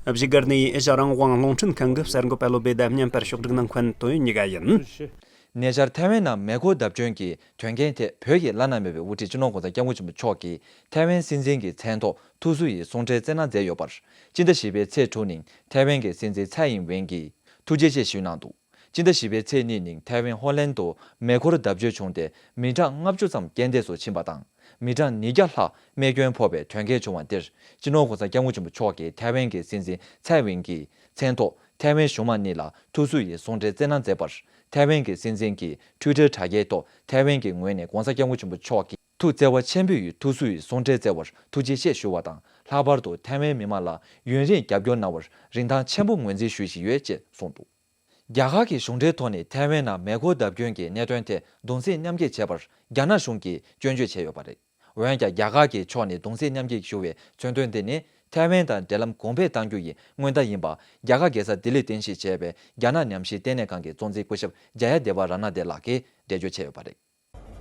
བཞུགས་སྒར་ནས་ཨེ་ཤ་རང་དབང་རླུང་འཕྲིན་ཁང་གི་གསར་འགོད་པ་བློ་སྦེ་དང་བརྙན་པར་ཕྱོགས་སྒྲིག་གནང་མཁན་དོན་ཡོད་གཉིས་ཀ་ཡིན། ཉེ་ཆར་ཐའེ་ཝན་ནང་མེ་འཁོར་བརྡབ་སྐྱོན་གྱི་དོན་རྐྱེན་ཐད་བོད་ཀྱི་བླ་ན་མེད་པའི་དབུ་ཁྲིད་སྤྱི་ནོར་༸གོང་ས་༸སྐྱབས་མགོན་ཆེན་པོ་མཆོག་གིས་ཐའེ་ཝན་སྲིད་འཛིན་གྱི་མཚན་ཐོག་ཐུགས་གསོ་ཡི་གསུང་འཕྲིན་བསྩལ་གནང་མཛད་ཡོད་པར། སྤྱི་ཟླ་བཞི་པའི་ཚེས་དྲུག་ཉིན་ཐའེ་ཝན་གྱི་སྲིད་འཛིན་ཚའེ་ཨིན་ཝེན་གྱིས་ཐུགས་རྗེ་ཆེ་ཞུས་གནང་འདུག་སྤྱི་ཟླ་བཞི་པའི་ཚེས་གཉིས་ཉིན་ཐའེ་ཝན་ཧོ་ལན་དུ་མེ་འཁོར་བརྡབ་གཅོད་བྱུང་སྟེ་མི་གྲངས་ལྔ་བཅུ་ཙམ་རྐྱེན་འདས་སུ་ཕྱིན་པ་དང་། མི་གྲངས་ཉིས་བརྒྱ་ལྷག་རྨས་སྐྱོན་ཕོག་པའི་དོན་རྐྱེན་བྱུང་བ་འདིར། སྤྱི་ནོར་༸གོང་ས་༸སྐྱབས་མགོན་ཆེན་པོ་མཆོག་གིས་ཐའེ་ཝན་གྱི་སྲིད་འཛིན་ཚའེ་ཝེན་གྱི་མཚན་ཐོག་ཐའེ་ཝན་གཞུང་མང་གཉིས་ལ་ཐུགས་གསོ་ཡི་གསུང་འཕྲིན་བསྩལ་གནང་མཛད་པར། ཐའེ་ཝན་གྱི་སྲིད་འཛིན་གྱིས་ཊུའི་ཊར་དྲ་རྒྱའི་ཐོག་ཐའེ་ཝན་གྱི་ངོས་ནས་༸གོང་ས་༸སྐྱབས་མགོན་ཆེན་པོ་མཆོག་གི་ཐུགས་བརྩེ་བ་ཆེན་པོ་ཡི་ཐུགས་གསོ་ཡི་གསུང་འཕྲིན་བསྩལ་བར་ཐུགས་རྗེ་ཆེ་ཞུ་བ་དང་། ལྷག་པར་དུ་ཐའེ་ཝན་མི་མང་ལ་ཡུན་རིང་རྒྱབ་སྐྱོར་གནང་བར་རིན་ཐང་ཆེན་པོ་ངོས་འཛིན་ཞུ་བཞིན་ཡོད་ཅེས་གསུངས་འདུག་རྒྱ་གར་གྱི་གཞུང་འབྲེལ་ཐོག་ནས་ཐའེ་ཝན་ནང་མེ་འཁོར་བརྡབ་སྐྱོན་གྱི་གནད་དོན་ཐད་གདུང་སེམས་མཉམ་སྐྱེད་བྱས་པར་རྒྱ་ནག་གཞུང་གིས་སྐྱོན་བརྗོད་བྱས་ཡོད་པ་རེད། འོན་ཀྱང་། རྒྱ་གར་གྱི་ཕྱོགས་ནས་གདུང་སེམས་མཉམ་སྐྱེད་ཞུ་བའི་མཚོན་དོན་དེ་ནི། ཐའེ་ཝན་དང་འབྲེལ་ལམ་གོང་འཕེལ་གཏང་རྒྱུ་ཡི་སྔོན་བརྡ་ཡིན་པ། རྒྱ་གར་རྒྱལ་ས་ལྡི་ལིར་རྟེན་གཞི་བྱས་པའི་རྒྱ་ནག་ཉམས་ཞིབ་ལྟེ་གནས་ཁང་གི་གཙོ་འཛིན་སྐུ་ཞབས་ཇ་ཡ་དེ་བ་ར་ན་དེ་ལགས་ཀྱིས་འགྲེལ་བརྗོད་བྱས་ཡོད་པ་རེད།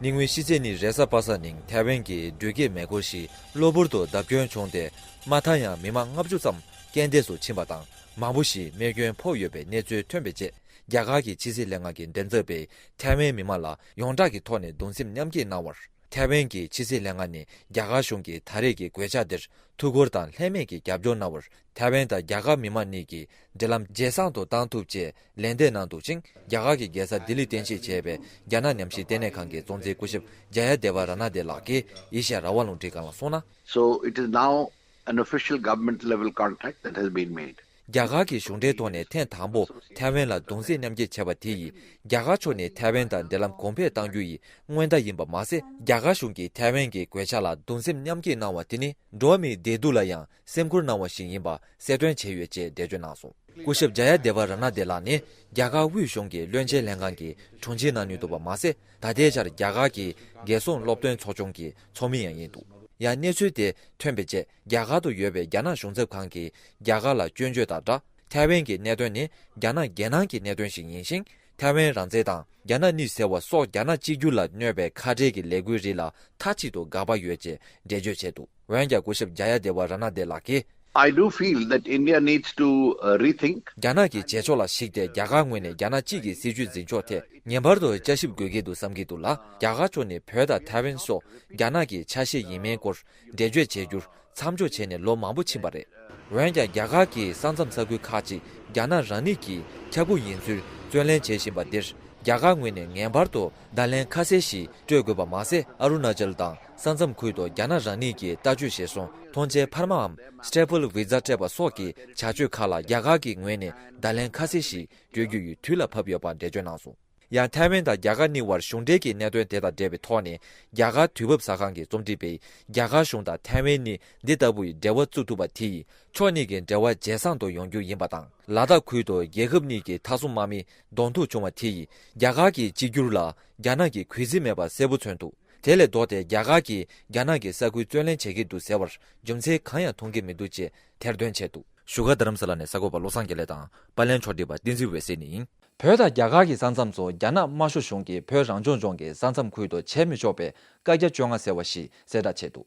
ཉེ་སྔོན་ཕྱི་ཚེས་ཉིན་རེས་གཟའ་པ་སངས་ཉིན་ཐའེ་ཝན་གྱི་འགྲུལ་སྐྱེལ་མེ་འཁོར་ཞིག་གློ་བུར་དུ་བརྡབ་སྐྱོན་བྱུང་སྟེ། མ་མཐའ་ཡང་མི་མང་ལྔ་བཅུ་ཙམ་རྐྱེན་འདས་སུ་ཕྱིན་པ་དང་། མང་པོ་ཞིག་རྨས་སྐྱོན་ཕོག་ཡོད་པའི་གནས་ཚུལ་ཐོན་པའི་རྗེས། རྒྱ་གར་གྱི་ཕྱི་སྲིད་ལྷན་ཁང་གི་མགྲིན་ཚབ་པས་ཐའེ་ཝན་མི་མང་ལ་ཡོངས་གྲགས་ཀྱི་ཐོག་ནས་གདུང་སེམས་མཉམ་སྐྱེད་གནང་བར། ཐའེ་ཝན་གྱི་ཕྱི་སྲིད་ལྷན་ཁང་ནས་རྒྱ་གར་གཞུང་གི་ད་རེས་ཀྱི་གོད་ཆག་འདིར་ཐུགས་ཁུར་དང་ལྷད་མེད་ཀྱི་རྒྱབ་སྐྱོར་གནང་བར། ཐའེ་ཝན་དང་རྒྱ་གར་མི་མང་གཉིས་ཀྱི་འབྲེལ་ལམ་ཇེ་བཟང་དུ་གཏང་ཐུབ་ཅེས་ལན་འདེབས་གནང་འདུག་ཅིང་། རྒྱ་གར་གྱི་རྒྱལ་ས་ལྡི་ལིར་རྟེན་གཞི་བྱས་པའི་རྒྱ་ནག་ཉམས་ཞིབ་ལྟེ་གནས་ཁང་གི་གཙོ་འཛིན་སྐུ་ཞབས་ཇ་ཡ་དེ་བ་ར་ན་དེ་ལགས་ཀྱིས་ཨེ་ཤ་ཡ་རང་དབང་རླུང་འཕྲིན་ཁང་ལ་གསུངས་ན། So it is now an official government level contact that has been made. རྒྱ་གར་གྱི་གཞུང་འབྲེལ་ཐོག་ནས་ཐེངས་དང་པོ་ཐའེ་ཝན་ལ་གདུང་སེམས་མཉམ་སྐྱེད་བྱས་པ་དེ་ཡིས། རྒྱ་གར་ཕྱོགས་ནས་ཐའེ་ཝན་དང་འབྲེལ་ལམ་གོང་འཕེལ་གཏང་རྒྱུ་ཡི་སྔོན་བརྡ་ཡིན་པ་མ་ཟད། རྒྱ་གར་གཞུང་གིས་ཐའེ་ཝན་གྱི་གོད་ཆག་ལ་གདུང་སེམས་མཉམ་སྐྱེད་གནང་བ་དེ་ནི། འགྲོ་བ་མིའི་བདེ་སྡུག་ལ་ཡང་སེམས་ཁུར་གནང་བ་ཞིག་ཡིན་པ་གསལ་སྟོན་བྱས་ཡོད་ཅེས་འགྲེལ་བརྗོད་གནང་སོང་། སྐུ་ཞབས་ཇ་ཡ་དེ་བ་ར་ན་དེ་ལགས་ནི། རྒྱ་གར་དབུས་གཞུང་གི་བློན་ཆེན་ལྷན་ཁང་གི་དྲུང་ཆེ་གནང་མྱོང་འདུག་པ་མ་ཟད། ད་ལྟའི་ཆར་རྒྱ་གར་གྱི་རྒྱལ་སྲུང་སློབ་སྟོན་ཚོགས་ཆུང་གི་ཚོགས་མི་ཡང་ཡིན་འདུག་ཡང་གནས་ཚུལ་དེ་ཐོན་པའི་རྗེས། རྒྱ་གར་དུ་ཡོད་པའི་རྒྱ་ནག་གཞུང་ཚབ་ཁང་གིས་རྒྱ་གར་ལ་སྐྱོན་བརྗོད་དང་སྦྲགས། ཐའེ་ཝན་གྱི་གནད་དོན་ནི་རྒྱ་ནག་རྒྱལ་ནང་གི་གནད་དོན་ཞིག་ཡིན་ཞིང་། ཐའེ་ཝན་རང་བཙན་དང་རྒྱ་ནག་གཉིས་ཟེར་བ་སོགས་རྒྱ་ནག་གཅིག་གྱུར་ལ་གནོད་པའི་ཁ་བྲལ་གྱི་ལས་འགུལ་རིགས་ལ་མཐའ་གཅིག་ཏུ་དགག་པ་ཡོད་ཅེས་འགྲེལ་བརྗོད་བྱས་འདུག་འོན་ཀྱང་། སྐུ་ཞབས་ཇ་ཡ་དེ་བ་ར་ན་དེ་ལགས་ཀྱིས། I do feel that India needs to, uh, rethink. རྒྱ་ནག་གི་བྱེད་ཕྱོགས་ལ་གཞིགས་ཏེ། རྒྱ་གར་ངོས་ནས་རྒྱ་ནག་གཅིག་གི་སྲིད་བྱུས་འཛིན་ཕྱོགས་ཐད་ངེས་པར་དུ་དཔྱད་ཞིབ་དགོས་ཀྱི་འདུག་བསམ་གྱི་འདུག་ལ། རྒྱ་གར་ཕྱོགས་ནས་བོད་དང་ཐའེ་ཝན་སོགས་རྒྱ་ནག་གི་ཆ་ཤས་ཡིན་མིན་སྐོར་འགྲེལ་བརྗོད་བྱེད་རྒྱུར་མཚམས་འཇོག་བྱས་ནས་ལོ་མང་པོ་ཕྱིན་པ་རེད། འོན་ཀྱང་། རྒྱ་གར་གྱི་ས་མཚམས་ས་ཁུལ་ཁག་ཅིག་རྒྱ་ནག་རང་ཉིད་ཀྱི་ཁྱབ་ཁོངས་ཡིན་ཚུལ་རྩོད་ལེན་བྱེད་བཞིན་པ་འདིར། རྒྱ་གར་ངོས་ནས་ངེས་པར་དུ་བརྡ་ལན་ཁ་གསལ་ཞིག་སྤྲོད་དགོས་པ་མ་ཟད། ཨ་རུ་ན་ཅལ་དང་ས་མཚམས་ཁུལ་དུ་རྒྱ་ནག་རང་ཉིད་ཀྱི་ལྟ་སྤྱོད་གཞིར་བཟུང་ཐོངས་མཆན་འཕར་མའམ་སི་ཊེ་པལ་བི་ཛ་སྤྲད་པ་སོགས་ཀྱི་བྱ་སྤྱོད་ཁག་ལ་རྒྱ་གར་གྱི་ངོས་ནས་བརྡ་ལན་ཁ་གསལ་ཞིག་སྤྲོད་རྒྱུ་ཡི་དུས་ལ་བབ་ཡོད་པ་འགྲེལ་བརྗོད་གནང་སོང་། ཡང་ཐའེ་ཝན་དང་རྒྱ་གར་གཉིས་བར་གཞུང་འབྲེལ་གྱི་གནད་དོན་དེ་དང་འབྲེལ་བའི་ཐོག་ནས། རྒྱ་གར་དུས་བབ་གསར་ཁང་གིས་རྩོམ་སྒྲིག་པས། རྒྱ་གར་གཞུང་དང་ཐའེ་ཝན་གཉིས་འདི་ལྟ་བུའི་འབྲེལ་བ་བཙུགས་ཐུབ་པ་དེ་ཡིས་ཕྱོགས་གཉིས་ཀྱི་འབྲེལ་བ་ཇེ་བཟང་དུ་ཡོང་རྒྱུ་ཡིན་པ་དང་། ལ་དྭགས་ཁུལ་དུ་རྒྱལ་ཁབ་གཉིས་ཀྱི་མཐའ་སྲུང་དམག་མི་གདོང་ཐུག་བྱུང་བ་དེ་ཡིས་རྒྱ་གར་གྱི་གཅིག་གྱུར་ལ་རྒྱ་ནག་གིས་གུས་བརྩི་མེད་པ་གསལ་པོ་མཚོན་འདུག་དེ་ལས་ལྡོག་སྟེ་རྒྱ་གར་གྱིས་རྒྱ་ནག་གི་ས་ཁུལ་རྩོད་ལེན་བྱེད་ཀྱི་འདུག་ཟེར་བར་རྒྱུ་མཚན་གང་ཡང་མཐོང་གི་མི་འདུག་ཅེས་ཐེར་འདོན་བྱས་འདུག་བཞུགས་སྒར་རྡ་རམ་ས་ལ་ནས་གསར་འགོད་པ་བློ་བཟང་དགེ་ལེགས་དང་། པར་ལེན་ཕྱོགས་སྒྲིག་པ་བསྟན་འཛིན་འོད་ཟེར་ནས་ཡིན། བོད་དང་རྒྱ་གར་གྱི་ས་མཚམས་སུ་རྒྱ་ནག་དམར་ཤོག་གཞུང་གིས་བོད་རང་སྐྱོང་ལྗོངས་ཀྱི་ས་མཚམས་ཁུལ་དུ་བྱེད་མི་ཆོག་པའི་བཀའ་རྒྱ་བཅོ་ལྔ་ཟེར་བ་ཞིག་གསལ་བསྒྲགས་བྱས་འདུག་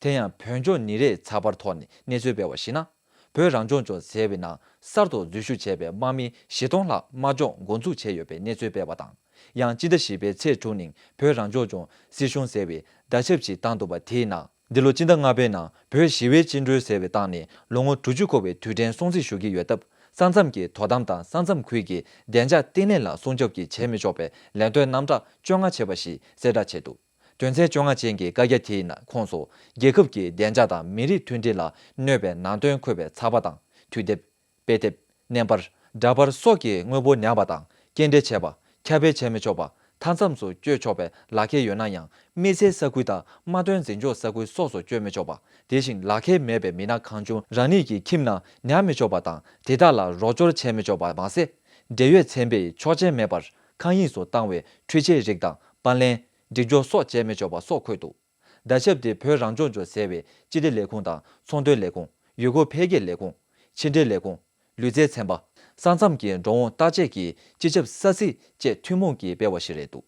དེ་ཡང་བོད་ལྗོངས་ཉིན་རེའི་ཚགས་པར་ཐོག་ནས་གནས་ཚུལ་སྤེལ་བར་གཞིགས་ན། བོད་རང་སྐྱོང་ལྗོངས་ཟེར་བའི་ནང་གསར་དུ་འཛུལ་ཞུགས་བྱས་པའི་དམག་མི་བཞི་སྟོང་ལྷག་དམག་སྦྱོང་འགོ་འཛུགས་བྱས་ཡོད་པའི་གནས་ཚུལ་སྤེལ་བ་དང་། ཡང་སྤྱི་ཟླ་བཞི་པའི་ཚེས་དྲུག་ཉིན་བོད་རང་སྐྱོང་ལྗོངས་སྲིད་གཞུང་ཟེར་བའི་བརྡ་ཁྱབ་ཅིག་བཏང་འདུག་པ་དེའི་ནང་། འདི་ལོ་སྤྱི་ཟླ་ལྔ་པའི་ནང་བོད་ཞི་བའི་བཅིངས་འགྲོལ་ཟེར་བའི་བཏང་ནས་ལོ་ངོ་དྲུག་ཅུ་འཁོར་བའི་དུས་དྲན་སྲུང་བརྩི་ཞུ་གི་ཡོད་སྟབས། ས་མཚམས་ཀྱི་དོ་དམ་དང་ས་མཚམས་ཁུལ་གྱི་བདེ་འཇགས་བརྟན་ལྷིང་ལ་སྲུང་སྐྱོབ་ཀྱི་བྱེད་མི་ཆོག་པའི་ལས་དོན་རྣམ་གྲངས་བཅོ་ལྔ་བྱས་པ་ཞིག་གསལ་བསྒྲགས་བྱས་འདུག་དོན་ཚན་བཅོ་ལྔ་ཅན་གྱི་བཀའ་རྒྱ་དེའི་ནང་ཁོངས་སུ། རྒྱལ་ཁབ་ཀྱི་བདེ་འཇགས་དང་མི་རིགས་མཐུན་སྒྲིལ་ལ་གནོད་པའི་ནང་དོན་འཁོད་པའི་ཚགས་པར་དང་། དུས་དེབ། དཔེ་དེབ། མནན་པར། འདྲ་པར་སོགས་ཀྱི་དངོས་པོ་ཉར་བ་དང་། སྐྱེལ་འདྲེན་བྱས་པ། ཁྱབ་སྤེལ་བྱས་མི་ཆོག་པ། མཐའ་མཚམས་སུ་སྤྱོད་ཆོག་པའི་ལག་ཁྱེར་ཡོད་ན་ཡང་། དམིགས་བསལ་ས་ཁུལ་དང་དམག་དོན་འཛིན་སྐྱོང་ས་ཁུལ་སོགས་སུ་སྤྱོད་མི་ཆོག་པ། དེ་བཞིན་ལག་ཁྱེར་མེད་པའི་མི་སྣ་གང་བྱུང་རང་ཉིད་ཀྱི་ཁྱིམ་ནང་ཉར་མི་ཆོག་པ་དང་། དེ་དག་ལ་རོགས་སྐྱོར་བྱས་མི་ཆོག་པ་མ་ཟད། འབྲེལ་ཡོད་ཚན་པས་ཆོག་མཆན་མེད་པར་མཁའ་དབྱིངས་སུ་བཏང་བའི་འཕྲུལ་ཆས་རིགས་དང་། པར་ལེན། སྒྲིག་སྦྱོར་སོགས་བྱས་མི་ཆོག་པ་སོགས་འཁོད་འདུག་བརྡ་ཁྱབ་དེ་བོད་རང་སྐྱོང་ལྗོངས་ཟེར་བའི་སྤྱི་བདེ་ལས་ཁུངས་དང་ཚོང་དོན་ལས་ཁུངས། ཡུལ་སྐོར་འཕེལ་རྒྱས་ལས་ཁུངས། ཕྱི་འབྲེལ་ལས་ཁུངས། ལུས་རྩལ་ཚན་པ། ས་མཚམས་ཀྱི་འགྲོ་འོང་བརྟག་དཔྱད་ཀྱི་སྤྱི་ཁྱབ་ས་ཚིགས་བཅས་ཐུན་མོང་གིས་སྤེལ་བ་ཞིག་རེད་འདུག་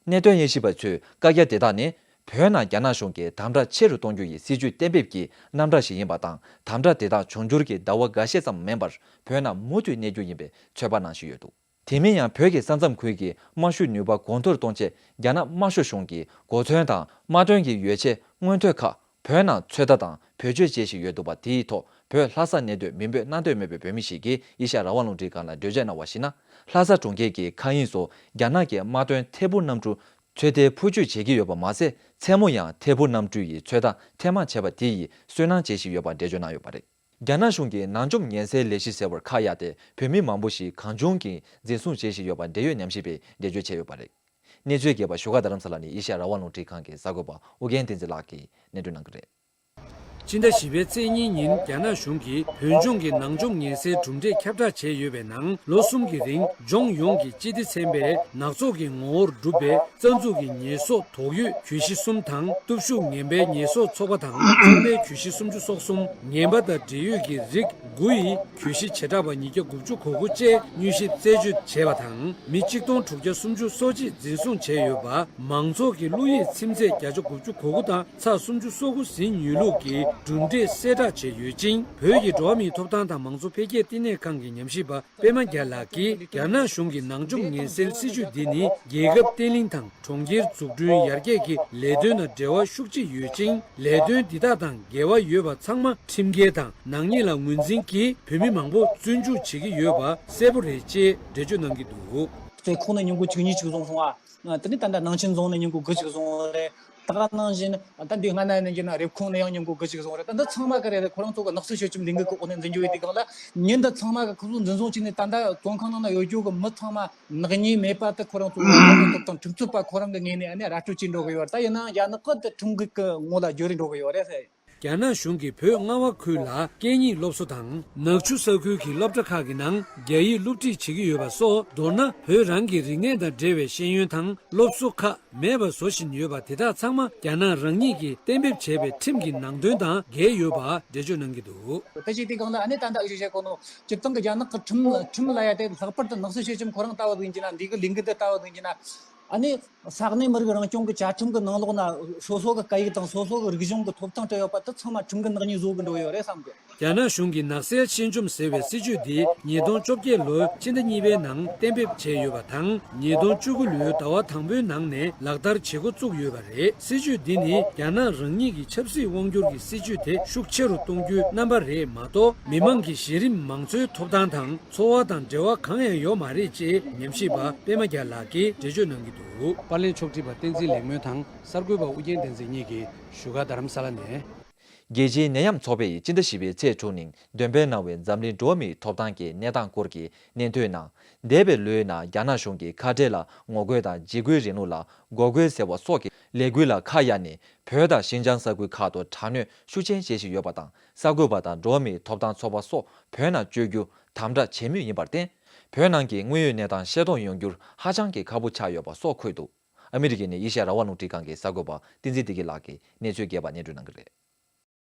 གནད་དོན་དབྱེ་ཞིབ་པ་ཚོས་བཀའ་རྒྱ་དེ་དག་ནི། བོད་ནང་རྒྱ་ནག་གཞུང་གིས་དམ་དྲག་ཆེ་རུ་གཏོང་རྒྱུ་ཡི་སྲིད་ཇུས་གཏན་འབེབས་ཀྱི་རྣམ་གྲངས་ཤིག་ཡིན་པ་དང་། དམ་དྲག་དེ་དག་འབྱུང་འགྱུར་གྱི་ཟླ་བ་འགའ་ཤས་ཙམ་མིན་པར་བོད་ནང་མུ་མཐུད་གནས་རྒྱུ་ཡིན་པའི་ཚོད་དཔག་གནང་བཞིན་ཡོད་འདུག་དེ་མིན་ཡང་བོད་ཀྱི་ས་མཚམས་ཁུལ་གྱི་དམག་ཤུགས་ནུས་པ་གོང་མཐོར་གཏོང་ཆེད། རྒྱ་ནག་དམར་ཤོག་གཞུང་གིས་གོ་མཚོན་དང་དམག་དོན་གྱི་ཡོ་བྱད་མངོན་ཐོག་ཁག་བོད་ནང་ཚོད་ལྟ་དང་བེད་སྤྱོད་བྱེད་བཞིན་ཡོད་འདུག་པ། དེའི་ཐོག་བོད་ལྷ་ས་གནས་སྡོད་མིང་འབོད་གནང་འདོད་མེད་པའི་བོད་མི་ཞིག་གིས་ཨེ་ཤ་ཡ་རང་དབང་རླུང་འཕྲིན་ཁང་ལ་འགྲེལ་བརྗོད་གནང་བར་གཞིགས་ན། ལྷ་ས་གྲོང་ཁྱེར་གྱི་མཁའ་དབྱིངས་སུ་རྒྱ་ནག་གི་དམག་དོན་ཐད་འཕུར་གནམ་གྲུ་ཚོད་ལྟའི་འཕུར་སྐྱོད་བྱེད་ཀྱི་ཡོད་པ་མ་ཟད། མཚན་མོ་ཡང་ཐད་འཕུར་གནམ་གྲུ་ཡི་ཚོད་ལྟ་ཐེངས་མང་བྱས་པ་དེ་ཡིས་སུན་སྣང་བྱེད་བཞིན་ཡོད་པ་འགྲེལ་བརྗོད་གནང་ཡོད་པ་རེད། རྒྱ་ནག་གཞུང་གིས་ནང་འཇོམས་ངན་སེལ་ལས་གཞི་ཟེར་བར་ཁ་གཡར་ཏེ། བོད་མི་མང་པོ་ཞིག་གང་བྱུང་གིས་འཛིན་བཟུང་བྱེད་བཞིན་ཡོད་པ་འབྲེལ་ཡོད་ཉམས་ཞིབ་པས་འགྲེལ་བརྗོད་བྱས་ཡོད་པ་རེད། གནས་ཚུལ་རྒྱས་པ་བཞུགས་སྒར་རྡ་རམ་ས་ལ་ནས་ཨེ་ཤ་ཡ་རང་དབང་རླུང་འཕྲིན་ཁང་གི་གསར་འགོད་པ་ཨོ་རྒྱན་བསྟན་འཛིན་ལགས་ཀྱིས་སྙན་སྒྲོན་གནང་གི་རེད། སྤྱི་ཟླ་བཞི་པའི་ཚེས་གཉིས་ཉིན་རྒྱ་ནག་གཞུང་གིས་བོད་ལྗོངས་ཀྱི་ནང་འཇོམས་ངན་སེལ་གྲུབ་འབྲས་ཁྱབ་བསྒྲགས་བྱས་ཡོད་པའི་ནང་། ལོ་གསུམ་གྱི་རིང་ལྗོངས་ཡོངས་ཀྱི་སྤྱི་བདེ་ཚན་པས་ནག་ཚོགས་ཀྱི་ངོ་བོར་གྲུབ་པའི་རྩ་འཛུགས་ཀྱི་ཉེས་གསོག་དོགས་ཡོད་གྱོད་གཞི་གསུམ་དང་། སྟོབས་ཤུགས་ངན་པའི་ཉེས་གསོག་ཚོགས་པ་དང་། ཚོགས་པའི་གྱོད་གཞི་སུམ་ཅུ་སོ་གསུམ། ངན་པ་དང་འབྲེལ་ཡོད་ཀྱི་རིགས་དགུ་ཡི་གྱོད་གཞི་བྱེ་བྲག་པ་ཉིས་བརྒྱ་དགུ་བཅུ་གོ་དགུ་བཅས་དངོས་གཞི་རྩད་གཅོད་བྱས་པ་དང་། མི་གཅིག་སྟོང་དྲུག་བརྒྱ་སུམ་ཅུ་སོ་གཅིག་འཛིན་བཟུང་བྱས་ཡོད་པ། མང་ཚོགས་ཀྱི་བློ་ཡིད་ཚིམ་ཚད་བརྒྱ་ཆ་དགུ་བཅུ་གོ་དགུ་དང་ཚེག་སུམ་ཅུ་སོ་དགུ་ཟིན་ཡོད་ལུགས་ཀྱི་གྲུབ་འབྲས་གསལ་བསྒྲགས་བྱས་ཡོད་ཅིང་། བོད་ཀྱི་འགྲོ་བ་མིའི་ཐོབ་ཐང་དང་མང་གཙོ་འཕེལ་རྒྱས་བསྟི་གནས་ཁང་གི་ཉམས་ཞིབ་པ་པད་མ་རྒྱལ་ལགས་ཀྱིས། རྒྱ་ནག་གཞུང་གི་ནང་འཇོམས་ངན་སེལ་སྲིད་ཇུས་འདི་ནི་རྒྱལ་ཁབ་བརྟན་ལྷིང་དང་། གྲོང་ཁྱེར་འཛུགས་སྐྲུན་ཡར་རྒྱས་ཀྱི་ལས་དོན་དང་འབྲེལ་བ་ཤུགས་ཆེ་ཡོད་ཅིང་། ལས་དོན་འདི་དག་དང་འགལ་བ་ཡོད་པ་ཚང་མ་ཁྲིམས་འགལ་དང་ནག་ཉེས་ལ་ངོས་འཛིན་གྱིས་བོད་མི་མང་པོ་བཙོན་འཇུག་བྱེད་ཀྱི་ཡོད་པ་གསལ་པོ་རེད་ཅེས་འགྲེལ་བརྗོད་གནང་གི་འདུག་རྩེ་ཁོག་ནས་ཉིན་གུང་བཅུ་གཉིས་ཅིག་བཟུང་སོང་ཨ། དེ་ནས་ད་ལྟ་ནང་ཆེན་རྫོང་ནས་ཉིན་གུང་དགུ་ཅིག་བཟུང་རེད། ད་ག་ནང་བཞིན་ད་འདི་སྔ་ན་ནས་ཡིན་ན་རེབ་ཁོང་ནས་ཡང་ཉིན་གུང་དགུ་ཅིག་བཟུང་རེད། ད་འདི་ཚང་མ་ག་རེ་རེད། ཁོ་རང་ཚོ་གི་ནག་གསུག་ཞི་ཆུམ་ལས་འགུལ་གི་འོག་ནས་འཛིན་རྒྱུ་ཡོད་དུས་སྒང་ལ་ཉིན་འདི་ཚང་མ་གི་ཁོ་ཚོ་འཛིན་བཟུང་བྱས་ནས་ད་ལྟ་བཙོན་ཁང་ནང་ན་ཡོད་རྒྱུ་གི་མི་ཚང་མ། ནག་ཉེས་མེད་པ་དེ་ཁོ་རང་ཚོ་ལྷག་པར་དུ་དང་ཁྲིམས་རྩོད་པ་ཁོ་རང་གི་ངོས་ནས་ཨ་ནི་ར་སྤྲོད་བྱེད་འགྲོ་གི་ཡོད་རེད། ད་ཡིན་ནའང་ཡང་ནི་ཁོ་དེ་ཁྲིམས་འགལ་གི་ངོ་ལ་བསྒྱུར་རེ་འགྲོ་གི་ཡོད་རེད་ཟེར། རྒྱ་ནག་གཞུང་གིས་བོད་རྔ་བ་ཁུལ་ལ་སྐད་གཉིས་སློབ་གསོ་དང་། ནག་ཆུ་ས་ཁུལ་གྱི་སློབ་གྲྭ་ཁག་གི་ནང་རྒྱ་ཡིག་སློབ་ཁྲིད་བྱེད་ཀྱི་ཡོད་པ་སོགས། མདོར་ན་བོད་རང་གི་རིག་གནས་དང་འབྲེལ་བའི་ཤེས་ཡོན་དང་སློབ་གསོ་ཁག་མེད་པ་བཟོ་བཞིན་ཡོད་པ་དེ་དག་ཚང་མ་རྒྱ་ནག་རང་ཉིད་ཀྱིས་གཏན་འབེབས་བྱས་པའི་ཁྲིམས་ཀྱི་ནང་དོན་དང་འགལ་ཡོད་པ་འགྲེལ་བརྗོད་གནང་གི་འདུག་དེ་བྱས་དུས་སྒང་ལ་ཨ་ནི་ད་ལྟ་ཨུ་ཆོས་བཤད་གོ་ནོ། སྤྱིར་བཏང་གི་རྒྱ་ནག་གི་ཁྲིམས་ཁྲིམས་ལ་ཡ་དེ་ལྷག་པར་དུ་ནག་གསུག་ཞི་ཆུམ་ཁོ་རང་ལྟ་བུ་ཡིན་གྱི་ན། འདི་གི་ལས་འགུལ་འདི་ལྟ་བུ་ཡིན་གྱི་ན། ཨ་ནི་ས་གནས་མི་རིགས་རང་སྐྱོང་གི་བཅའ་ཁྲིམས་ཀྱི་ནང་ལོགས་ན་སོ་སོ་གི་སྐད་ཡིག་དང་སོ་སོ་གི་རིག་གཞུང་གི་ཐོབ་ཐང་སྤྲད་ཡོད་པ་དེ་ཚང་མ་ཁྲིམས་ཀྱི་ནག་ཉེས་བཟོ་གི་འགྲོ་ཡོད་རེད་བསམ་གི། རྒྱ་ནག་གཞུང་གིས་ནག་སེལ་ཆེད་འཇོམས་ཟེར་བའི་སྲིད་ཇུས་འདི་ཉིས་སྟོང་བཅོ་བརྒྱད་ལོའི་ཕྱི་ཟླ་གཉིས་པའི་ནང་གཏན་འབེབས་བྱས་ཡོད་པ་དང་། ཉིས་སྟོང་བཅུ་དགུ་ལོའི་ཟླ་བ་དང་པོའི་ནང་ནས་ལག་བསྟར་བྱེད་འགོ་བཙུགས་ཡོད་པ་རེད། སྲིད་ཇུས་འདི་ནི་རྒྱ་ནག་རང་ཉིད་ཀྱི་ཆབ་སྲིད་དབང་སྒྱུར་གྱི་སྲིད་ཇུས་དེ་ཤུགས་ཆེ་རུ་གཏོང་རྒྱུའི་རྣམ་པ་རེད་མ་གཏོགས། མི་མང་གི་གཞི་རིམ་མང་གཙོའི་ཐོབ་ཐང་དང་འཚོ་བ་དང་འབྲེལ་བ་གང་ཡང་ཡོད་མ་རེད་ཅེས་ཉམས་ཞིབ་པ་པད་མ་རྒྱལ་ལགས་ཀྱིས་འགྲེལ་བརྗོད་གནང་གི་འདུག། པར་ལེན་ཕྱོགས་སྒྲིག་པ་བསྟན་འཛིན་ལེགས་སྨོན་དང་གསར་འགོད་པ་ཨུ་རྒྱན་བསྟན་འཛིན་གཉིས་ཀྱིས་བཞུགས་སྒར་རྡ་རམ་ས་ལ་ནས། རྒྱལ་སྤྱིའི་ནད་ཡམས་ཚོགས་པས་སྤྱི་ཟླ་བཞི་པའི་ཚེས་དྲུག་ཉིན་འདོན་སྤེལ་གནང་བའི་འཛམ་གླིང་འགྲོ་བ་མིའི་ཐོབ་ཐང་གི་གནས་སྟངས་སྐོར་གྱི་སྙན་ཐོའི་ནང་། འདས་པའི་ལོའི་ནང་རྒྱ་ནག་གཞུང་གིས་ཁ་བྲལ་ལ་ངོ་རྒོལ་དང་འཇིགས་སྐུལ་རིང་ལུགས་ལ་འགོག་རྒོལ་ཟེར་བ་སོགས་ཀྱི་ལས་འགུལ་ལ་ཁ་གཡར་ནས། བོད་དང་ཤིན་ཅང་ས་ཁུལ་ཁག་ཏུ་དྲག་གནོན་ཤུགས་ཆེན་བྱེད་བཞིན་ཡོད་པ་དང་། གསར་འགོད་པ་དང་འགྲོ་བ་མིའི་ཐོབ་ཐང་ཚོགས་པ་སོགས་བོད་ནང་བསྐྱོད་རྒྱུ་དམ་དྲག་བྱེད་མུས་ཡིན་པར་བརྟེན། བོད་ནང་གི་དངོས་ཡོད་གནས་སྟངས་ཤེས་རྟོགས་ཡོང་རྒྱུར་ཧ་ཅང་གི་ཁག་པོ་ཆགས་ཡོད་པ་སོགས་འཁོད་འདུག། ཨ་མི་རི་ཀའི་ནས་ཨེ་ཤ་ཡ་རང་དབང་རླུང་འཕྲིན་ཁང་གི་གསར་འགོད་པ་བསྟན་འཛིན་བདེ་སྐྱིད་ལགས་ཀྱིས་གནས་ཚུལ་རྒྱས་པ་སྙན་སྒྲོན་གནང་གི་རེད།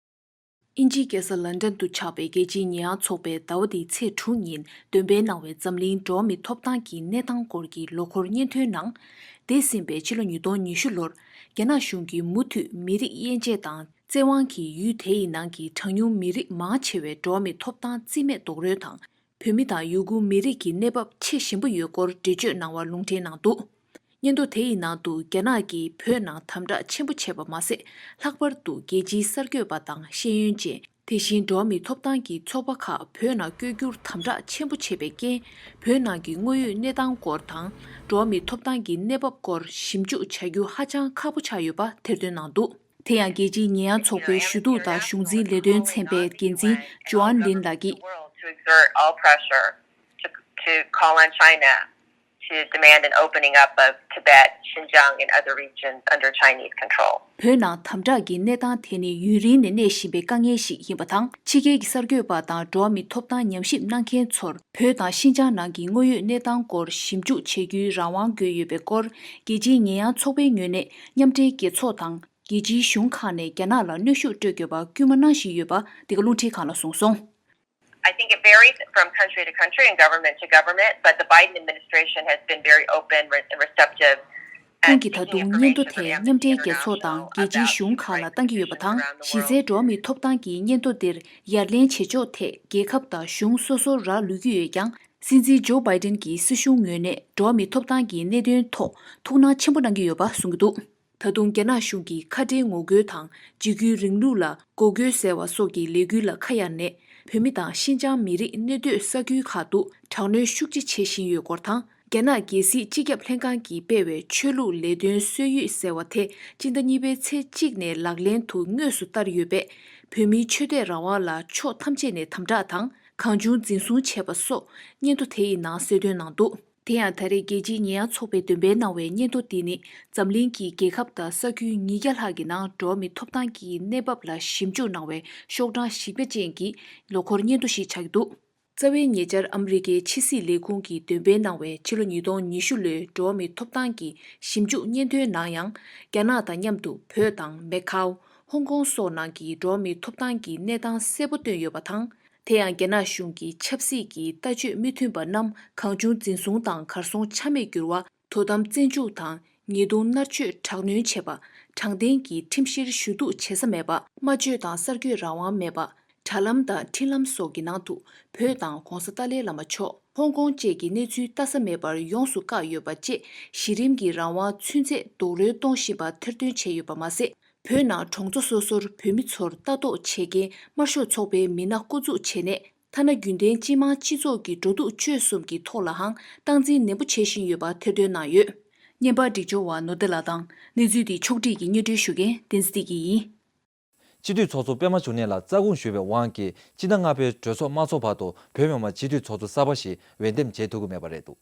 དབྱིན་ཇིའི་རྒྱལ་ས་ལན་ཀྲན་དུ་ཆགས་པའི་རྒྱལ་སྤྱིའི་ཉེས་ཡངས་ཚོགས་པས་ཟླ་བ་འདིའི་ཚེས་དྲུག་ཉིན་འདོན་སྤེལ་གནང་བའི་འཛམ་གླིང་འགྲོ་བ་མིའི་ཐོབ་ཐང་གི་གནས་སྟངས་སྐོར་གྱི་ལོ་འཁོར་སྙན་ཐོའི་ནང་། འདས་ཟིན་པའི་ཕྱི་ལོ་ཉིས་སྟོང་ཉི་ཤུ་ལོར་རྒྱ་ནག་གཞུང་གིས་མུ་མཐུད་མི་རིགས་དབྱེ་འབྱེད་དང་བཙན་དབང་གིས་ཡུལ་དེ་ཡི་ནང་གི་གྲངས་ཉུང་མི་རིགས་མང་ཆེ་བའི་འགྲོ་བ་མིའི་ཐོབ་ཐང་རྩིས་མེད་རྡོག་རོལ་དང་། བོད་མི་དང་ཡུ་གུར་མི་རིགས་ཀྱི་གནས་བབ་ཆེས་ཞན་པོ་ཡོད་སྐོར་འགྲེལ་བརྗོད་གནང་བ་ལུང་འདྲེན་གནང་འདུག། སྙན་ཐོ་དེ་ཡི་ནང་དུ་རྒྱ་ནག་གིས་བོད་ནང་དམ་དྲག་ཆེན་པོ་བྱས་པ་མ་ཟད། ལྷག་པར་དུ་རྒྱལ་སྤྱིའི་གསར་འགོད་པ་དང་ཤེས་ཡོན་ཅན། དེ་བཞིན་འགྲོ་བ་མིའི་ཐོབ་ཐང་གི་ཚོགས་པ་ཁག་བོད་ནང་བསྐྱོད་རྒྱུར་དམ་དྲག་ཆེན་པོ་བྱས་པའི་རྐྱེན། བོད་ནང་གི་དངོས་ཡོད་གནས་སྟངས་སྐོར་དང་། འགྲོ་བ་མིའི་ཐོབ་ཐང་གི་གནས་བབ་སྐོར་ཞིབ་འཇུག་བྱ་རྒྱུ་ཧ་ཅང་ཁག་པོ་ཆགས་ཡོད་པ་ཐེར་འདོན་གནང་འདུག། དེ་ཡང་རྒྱལ་སྤྱིའི་ཉེས་ཡངས་ཚོགས་པའི་ཞུ་གཏུག་དང་གཞུང་འཛིན་ལས་དོན་ཚན་པའི་འགན་འཛིན་ཇོ་ཨན་ལིན་ལགས་ཀྱིས། To exert all pressure to, to call on China to demand an opening up of Tibet, Xinjiang, and other regions under Chinese control. བོད་ནང་དམ་དྲག་གི་གནས་སྟངས་དེ་ནི་ཡུན་རིང་ནས་གནས་བཞིན་པའི་དཀའ་ངལ་ཞིག་ཡིན་པ་དང་། ཕྱི་རྒྱལ་གྱི་གསར་འགོད་པ་དང་འགྲོ་བ་མིའི་ཐོབ་ཐང་ཉམས་ཞིབ་གནང་མཁན་ཚོར་བོད་དང་ཤིན་ཅང་ནང་གི་དངོས་ཡོད་གནས་སྟངས་སྐོར་ཞིབ་འཇུག་བྱེད་རྒྱུའི་རང་དབང་དགོས་ཡོད་པའི་སྐོར། རྒྱལ་སྤྱིའི་ཉེས་ཡངས་ཚོགས་པའི་ངོས་ནས་མཉམ་འབྲེལ་རྒྱལ་ཚོགས་དང་། རྒྱལ་སྤྱིའི་གཞུང་ཁག་ནས་རྒྱ་ནག་ལ་གནོན་ཤུགས་སྤྲོད་དགོས་པ་སྐུལ་མ་གནང་བཞིན་ཡོད་པ་འདི་ག་རླུང་འཕྲིན་ཁང་ལ་གསུངས་སོང་། I think it varies from country to country and government to government, but the Biden administration has been very open re- in receptive ཁོང་གིས་ད་དུང་སྙན་ཐོ་དེ་མཉམ་འབྲེལ་རྒྱལ་ཚོགས་དང་རྒྱལ་སྤྱིའི་གཞུང་ཁག་ལ་བཏང་གི་ཡོད་པ་དང་། གཞི་རྩའི་འགྲོ་བ་མིའི་ཐོབ་ཐང་གི་སྙན་ཐོ་འདིར་ཡར་ལེན་བྱེད་ཕྱོགས་ཐད་རྒྱལ་ཁབ་དང་གཞུང་སོ་སོར་རག་ལུས་ཀྱི་ཡོད་ཀྱང་། སྲིད་འཛིན་ཇོ་བྷའི་ཏིན་གྱི་སྲིད་གཞུང་ངོས་ནས་འགྲོ་བ་མིའི་ཐོབ་ཐང་གི་གནད་དོན་ཐོག་ཐུགས་སྣང་ཆེན་པོ་གནང་གི་ཡོད་པ་གསུང་གི་འདུག། ད་དུང་རྒྱ་ནག་གཞུང་གིས་ཁ་བྲལ་ངོ་རྒོལ་དང་འཇིགས་སྐུལ་རིང་ལུགས་ལ་འགོག་རྒོལ་ཟེར་བ་སོགས་ཀྱི་ལས་འགུལ་ལ་ཁ་གཡར་ནས། བོད་མི་དང་ཤིན་ཅང་མི་རིགས་གནས་སྡོད་ས་ཁུལ་ཁག་ཏུ་དྲག་གནོན་ཤུགས་ཆེ་བྱེད་བཞིན་ཡོད་སྐོར་དང་། རྒྱ་ནག་རྒྱལ་སྲིད་སྤྱི་ཁྱབ་ལྷན་ཁང་གིས་སྤེལ་བའི་ཆོས་ལུགས་ལས་དོན་སྲོལ་ཡིག་ཟེར་བ་དེ་སྤྱི་ཟླ་གཉིས་པའི་ཚེས་གཅིག་ནས་ལག་ལེན་དུ་དངོས་སུ་བསྟར་ཡོད་པས། བོད་མིའི་ཆོས་དད་རང་དབང་ལ་ཕྱོགས་ཐམས་ཅད་ནས་དམ་དྲག་དང་གང་བྱུང་འཛིན་བཟུང་བྱས་པ་སོགས་སྙན་ཐོ་དེ་ཡི་ནང་གསལ་སྟོན་གནང་འདུག། དེ་ཡང་ད་རེས་རྒྱལ་སྤྱིའི་ཉེས་ཡངས་ཚོགས་པས་འདོན་སྤེལ་གནང་བའི་སྙན་ཐོ་འདི་ནི་འཛམ་གླིང་གི་རྒྱལ་ཁབ་དང་ས་ཁུལ་ཉིས་བརྒྱ་ལྷག་གི་ནང་འགྲོ་བ་མིའི་ཐོབ་ཐང་གི་གནས་བབ་ལ་ཞིབ་འཇུག་གནང་བའི་ཤོག་གྲངས་བཞི་བརྒྱ་ཅན་གྱི་ལོ་འཁོར་སྙན་ཐོ་ཞིག་ཆགས་ཀྱི་འདུག། རྩ་བའི་ཉེ་ཆར་ཨ་མི་རི་ཀའི་ཕྱི་སྲིད་ལས་ཁུངས་ཀྱིས་འདོན་སྤེལ་གནང་བའི་ཕྱི་ལོ་ཉིས་སྟོང་ཉི་ཤུ་ལོའི་འགྲོ་བ་མིའི་ཐོབ་ཐང་གི་ཞིབ་འཇུག་སྙན་ཐོའི་ནང་ཡང་། རྒྱ་ནག་དང་མཉམ་དུ་བོད་དང་མེ་ཁའོ། ཧོང་ཀོང་སོགས་ནང་གི་འགྲོ་བ་མིའི་ཐོབ་ཐང་གི་གནས་སྟངས་གསལ་པོ་བཏོན་ཡོད་པ་དང་། དེ་ཡང་རྒྱ་ནག་གཞུང་གིས་ཆབ་སྲིད་ཀྱི་ལྟ་སྤྱོད་མི་མཐུན་པ་རྣམས་གང་བྱུང་འཛིན་བཟུང་དང་གར་སོང་ཆ་མེད་བསྒྱུར་བ། དོ་དམ་བཙན་འཇུག་དང་ཉེས་རྡུང་མནར་གཅོད་དྲག་གནོན་བྱེད་པ། དྲང་བདེན་གྱི་ཁྲིམས་གཞིར་ཞུ་གཏུག་བྱེད་ས་མེད་པ། སྨྲ་བརྗོད་དང་གསར་འགོད་རང་དབང་མེད་པ། དྲ་ལམ་དང་འཕྲིན་ལམ་སོགས་ཀྱི་ནང་དུ་བོད་དང་༧གོང་ས་ཏཱ་ལའི་བླ་མ་མཆོག་ཧོང་ཀོང་བཅས་ཀྱི་གནས་ཚུལ་ལྟ་ས་མེད་པར་ཡོངས་སུ་བཀག་ཡོད་པ་བཅས་གཞི་རིམ་གྱི་རང་དབང་ཚུན་ཚད་རྡོག་རོལ་གཏོང་བཞིན་པ་ཐེར་འདོན་བྱས་ཡོད་པ་མ་ཟད། བོད་ནང་གྲོང་ཚོ་སོ་སོར་བོད་མི་ཚོར་ལྟ་རྟོག་བྱེད་མཁན་དམར་ཤོག་ཚོགས་པའི་མི་སྣ་བསྐོ་འཛུགས་བྱས་ནས། ཐ་ན་རྒྱུན་ལྡན་སྤྱི་དམངས་སྤྱི་ཚོགས་ཀྱི་འགྲོ་འདུག་སྤྱོད་གསུམ་གྱི་ཐོག་ལའང་སྟངས་འཛིན་ནན་པོ་བྱེད་བཞིན་ཡོད་པ་ཐེར་འདོན་གནང་ཡོད། བརྙན་པར་སྒྲིག་སྦྱོར་བ་ནོར་བདེ་ལགས་དང་། གནས་ཚུལ་འདི་ཕྱོགས་སྒྲིག་གིས་སྙན་སྒྲོན་ཞུ་མཁན་བསྟན་འཛིན་བདེ་སྐྱིད་ཡིན། སྤྱི་འཐུས་ཚོགས་གཙོ་པད་མ་འབྱུང་གནས་ལགས་རྩ་དགོངས་ཞུས་པའི་དབང་གིས་སྤྱི་ཟླ་ལྔ་པའི་གྲོས་ཚོགས་མ་ཚོགས་བར་དུ་བོད་མི་མང་སྤྱི་འཐུས་ཚོགས་གཙོ་གསར་པ་ཞིག་འོས་འདེམས་བྱེད་ཐུབ་ཀྱི་མེད་པ་རེད་འདུག།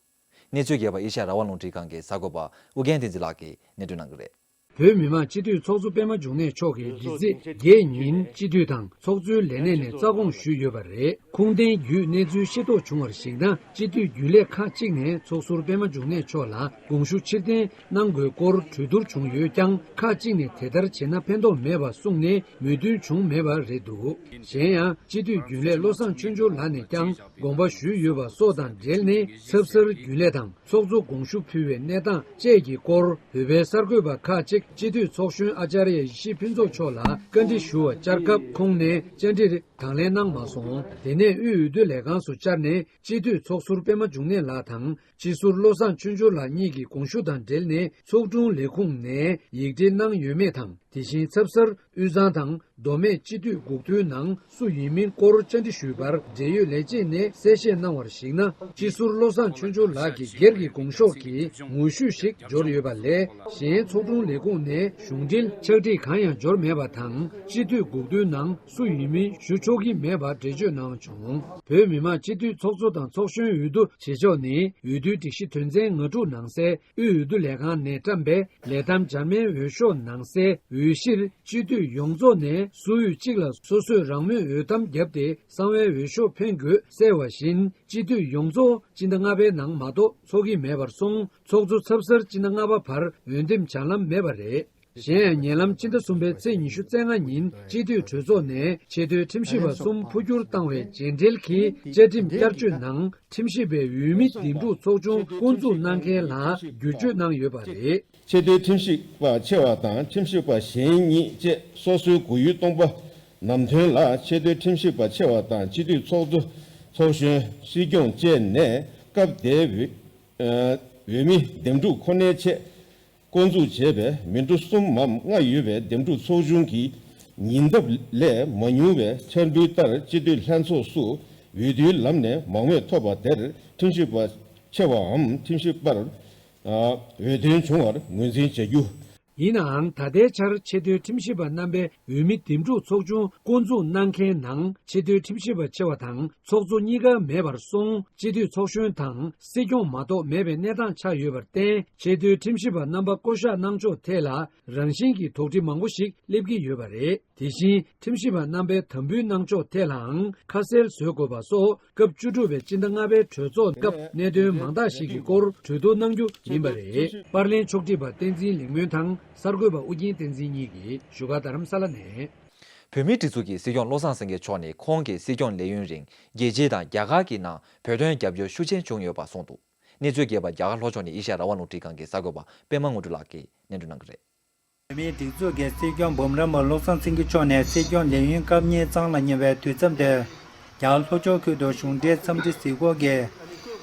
གནས་ཚུལ་རྒྱས་པ་ཨེ་ཤ་ཡ་རང་དབང་རླུང་འཕྲིན་ཁང་གི་གསར་འགོད་པ་ཨུ་རྒྱན་བསྟན་འཛིན་ལགས་ཀྱིས་སྙན་སྒྲོན་གནང་གི་རེད། བོད་མི་མང་སྤྱི་འཐུས་ཚོགས་གཙོ་པད་མ་འབྱུང་གནས་མཆོག་གིས་འདི་ཚེས་བརྒྱད་ཉིན་སྤྱི་འཐུས་དང་ཚོགས་གཙོའི་ལས་གནས་ནས་རྩ་དགོངས་ཞུས་ཡོད་པ་རེད། ཁུངས་ལྡན་བརྒྱུད་གནས་ཚུལ་ཤེས་རྟོགས་བྱུང་བར་གཞིགས་ན། སྤྱི་འཐུས་རྒྱུན་ལས་ཁག་ཅིག་ནས་ཚོགས་ཟུར་པད་མ་འབྱུང་གནས་མཆོག་ལ་དགོངས་ཞུ་ཕྱིར་འཐེན་གནང་དགོས་སྐོར་གྲོས་བསྡུར་བྱུང་ཡོད་ཀྱང་། ཁག་ཅིག་ནས་དེ་ལྟར་བྱས་ན་ཕན་ཐོགས་མེད་པ་གསུངས་ནས་མོས་མཐུན་བྱུང་མེད་པ་རེད་འདུག་གཞན་ཡང་། སྤྱི་འཐུས་རྒྱུན་ལས་བློ་བཟང་ཆོས་འབྱོར་ལགས་ནས་ཀྱང་དགོངས་པ་ཞུས་ཡོད་པ་སོགས་དང་འབྲེལ་ནས། ཚབ་གསར་རྒྱུན་ལས་དང་ཚོགས་གཙོ་དགོངས་ཞུ་ཕུལ་བའི་གནས་སྟངས་བཅས་ཀྱི་སྐོར་བོད་པའི་གསར་འགོད་པ་ཁག་ཅིག་སྤྱི་འཐུས་ཚོགས་གཞོན་ཨ་ཙརྱ་ཡེ་ཤེས་ཕུན་ཚོགས་མཆོག་ལ་བཀའ་འདྲི་ཞུ་བར་བཅར་སྐབས། ཁོང་ནས་བཅར་འདྲིར་དང་ལེན་གནང་མ་སོང་། དེ་ནས་དབུས་འོས་བསྡུ་ལས་ཁང་སུ་བཅར་ནས། སྤྱི་འཐུས་ཚོགས་ཟུར་པད་མ་འབྱུང་གནས་ལགས་དང་། སྤྱི་ཟུར་བློ་བཟང་ཆོས་འབྱོར་ལགས་གཉིས་ཀྱི་དགོངས་ཞུ་དང་འབྲེལ་ནས། ཚོགས་དྲུང་ལས་ཁུངས་ནས་ཡིག་འབྲེལ་གནང་ཡོད་མེད་དང་། དེ་བཞིན་ཚབ་གསར་དབུས་གཙང་དང་མདོ་སྨད་སྤྱི་འཐུས་འགོ་ཁྲིད་ནང་སུ་ཡིན་མིན་སྐོར་བཅར་འདྲི་ཞུས་པར། འབྲེལ་ཡོད་ལས་བྱེད་ནས་གསལ་བཤད་གནང་བར་གཞིགས་ན། སྤྱི་ཟུར་བློ་བཟང་ཆོས་འབྱོར་ལགས་ཀྱི་སྒེར་གྱི་དགོངས་ཞུ་གི་ངོ་བཤུས་ཤིག་འབྱོར་ཡོད་པ་ལས། གཞན་ཚོགས་དྲུང་ལས་ཁུངས་ནས་གཞུང་འབྲེལ་ཕྱག་བྲིས་གང་ཡང་འབྱོར་མེད་པ་དང་། སྤྱི་འཐུས་འགོ་ཁྲིད་ནང་སུ་ཡིན་མིན་ཞུ་ཆོག་གི་མེད་པ་འགྲེལ་བརྗོད་གནང་བྱུང་། བོད་མི་མང་སྤྱི་འཐུས་ཚོགས་གཙོ་དང་ཚོགས་གཞོན་འོས་བསྡུ་བྱེད་ཕྱོགས་ནི། འོས་བསྡུའི་སྒྲིག་གཞི་དོན་ཚན་ང་དྲུག་ནང་གསལ། དབུས་འོས་བསྡུ་ལས་ཁང་ནས་བཀྲམ་པའི་ལས་ཐམ་འཇར་མན་འོས་ཤོག་ནང་གསལ་འོས་གཞིར། སྤྱི་འཐུས་ཡོངས་རྫོགས་ནས་སུ་འོས་གཅིག་ལ་སོ་སོས་རང་མོས་འོས་ཐམ་བརྒྱབ་སྟེ། གསང་བའི་འོས་ཤོག་འཕེན་དགོས་གསལ་བ་བཞིན། སྤྱི་འཐུས་ཡོངས་རྫོགས་སྤྱི་ཟླ་ལྔ་པའི་ནང་མ་གཏོགས་འཚོགས་ཀྱི་མེད་པར་སོང་། ཚོགས་གཙོ་ཚབ་གསར་སྤྱི་ཟླ་ལྔ་པ་བར་འོས་འདེམས་བྱ་ལམ་མེད་པ་རེད། གཞན་ཡང་། ཉེ་ལམ་སྤྱི་ཟླ་གསུམ་པའི་ཚེས་ཉི་ཤུ་རྩ་ལྔ་ཉིན་སྤྱི་འཐུས་གྲོས་ཚོགས་ནས་ཆེས་མཐོའི་ཁྲིམས་ཞིབ་པ་གསུམ་འཕོ་འགྱུར་བཏང་བའི་རྗེས་འབྲེལ་གྱི་བཅའ་ཁྲིམས་བསྐྱར་བཅོས་ནང་། ཁྲིམས་ཞིབ་པའི་འོས་མི་འདེམས་སྒྲུག་ཚོགས་ཆུང་བསྐོ་འཛུགས་གནང་མཁན་ལ་བསྒྱུར་བཅོས་གནང་ཡོད་པ་རེད། ཆེས་མཐོའི་ཁྲིམས་ཞིབ་པ་ཆེ་བ་དང་ཁྲིམས་ཞིབ་པ་གཞན་གཉིས་བཅས་སོ་སོའི་གོ་ཡུལ་སྟོང་པ་ནམ་ཐོན་ལ། ཆེས་མཐོའི་ཁྲིམས་ཞིབ་པ་ཆེ་བ་དང་སྤྱི་འཐུས་ཚོགས་གཙོ། ཚོགས་གཞོན། སྲིད་སྐྱོང་བཅས་ནས་སྐབས་དེའི་འོས་མི་འདེམས་སྒྲུག་ཁོ་ནའི་ཆེད་བསྐོ་འཛུགས་བྱས་པའི་མི་འགྲོ་གསུམ་མམ་ལྔ་ཡོད་པའི་འདེམས་སྒྲུག་ཚོགས་ཆུང་གི་ཉེ་འདབས་ལས་མ་ཉུང་བའི་འཆར་འབུལ་ལྟར་སྤྱི་འཐུས་ལྷན་ཚོགས་སུ་འོས་བསྡུའི་ལམ་ནས་མང་མོས་ཐོབ་པ་དེར་ཁྲིམས་ཞིབ་པ་ཆེ་བའམ་ཁྲིམས་ཞིབ་པར་འོས་ཐོན་བྱུང་བར་ངོས་འཛིན་བྱ་རྒྱུ། ཡིན་ནའང་། ད་ལྟའི་ཆར་ཆེས་མཐོའི་ཁྲིམས་ཞིབ་པ་རྣམ་པའི་འོས་མི་འདེམས་སྒྲུག་ཚོགས་ཆུང་བསྐོ་འཛུགས་གནང་མཁན་ནང་ཆེས་མཐོའི་ཁྲིམས་ཞིབ་པ་ཆེ་བ་དང་ཚོགས་གཙོ་གཉིས་ཀ་མེད་པར་སོང་། སྤྱི་འཐུས་ཚོགས་གཞོན་དང་སྲིད་སྐྱོང་མ་གཏོགས་མེད་པའི་གནས་སྟངས་ཆགས་ཡོད་པར་བརྟེན། ཆེས་མཐོའི་ཁྲིམས་ཞིབ་པ་རྣམ་པ་བསྐོ་གཞག་གནང་ཕྱོགས་ཐད་ལ་རང་བཞིན་གྱིས་དོགས་འདྲི་མང་པོ་ཞིག་སླེབས་ཀྱི་ཡོད་པ་རེད། དེ་བཞིན། ཁྲིམས་ཞིབ་པ་རྣམ་པའི་དམ་འབུལ་གནང་ཕྱོགས་ཐད་ལའང་ཁ་གསལ་བཟོ་དགོས་པ་སོགས་སྐབས་བཅུ་དྲུག་པའི་སྤྱི་ཟླ་ལྔ་པའི་གྲོས་ཚོགས་སྐབས་གནད་དོན་མང་དག་ཞིག་གི་སྐོར་གྲོས་བསྡུར་གནང་རྒྱུ་ཡིན་པ་རེད། པར་ལེན་ཕྱོགས་སྒྲིག་པ་བསྟན་འཛིན་ལེགས་སྨོན་དང་གསར་འགོད་པ་ཨུ་རྒྱན་བསྟན་འཛིན་གཉིས་ཀྱིས་བཞུགས་སྒར་རྡ་རམ་ས་ལ་ནས། བོད་མིའི་སྒྲིག་འཛུགས་ཀྱི་སྲིད་སྐྱོང་བློ་བཟང་སེང་གེ་མཆོག་ནི་ཁོང་གི་སྲིད་སྐྱོང་ལས་ཡུན་རིང་རྒྱལ་སྤྱི་དང་རྒྱ་གར་གྱི་ནང་བོད་དོན་རྒྱབ་སྐྱོར་ཤུགས་ཆེན་བྱུང་ཡོད་པ་གསུངས་འདུག་གནས་ཚུལ་རྒྱས་པ་རྒྱ་གར་ལྷོ་ཕྱོགས་ནས་ཨེ་ཤ་ཡ་རང་དབང་རླུང་འཕྲིན་ཁང་གི་གསར་འགོད་པ་པད་མ་དངོས་གྲུབ་ལགས་ཀྱིས་སྙན་སྒྲོན་གནང་གི་རེད། བོད་མིའི་སྒྲིག་འཛུགས་ཀྱི་སྲིད་སྐྱོང་འབུམ་རམས་པ་བློ་བཟང་སེང་གེ་མཆོག་ནས་སྲིད་སྐྱོང་ལས་ཡུན་སྐབས་གཉིས་གཙང་ལ་ཉེ་བའི་དུས་མཚམས་དེར། རྒྱ་གར་ལྷོ་ཕྱོགས་ཁུལ་དུ་གཞུང་འབྲེལ་འཚམས་འདྲི་གཟིགས་སྐོར་གྱི་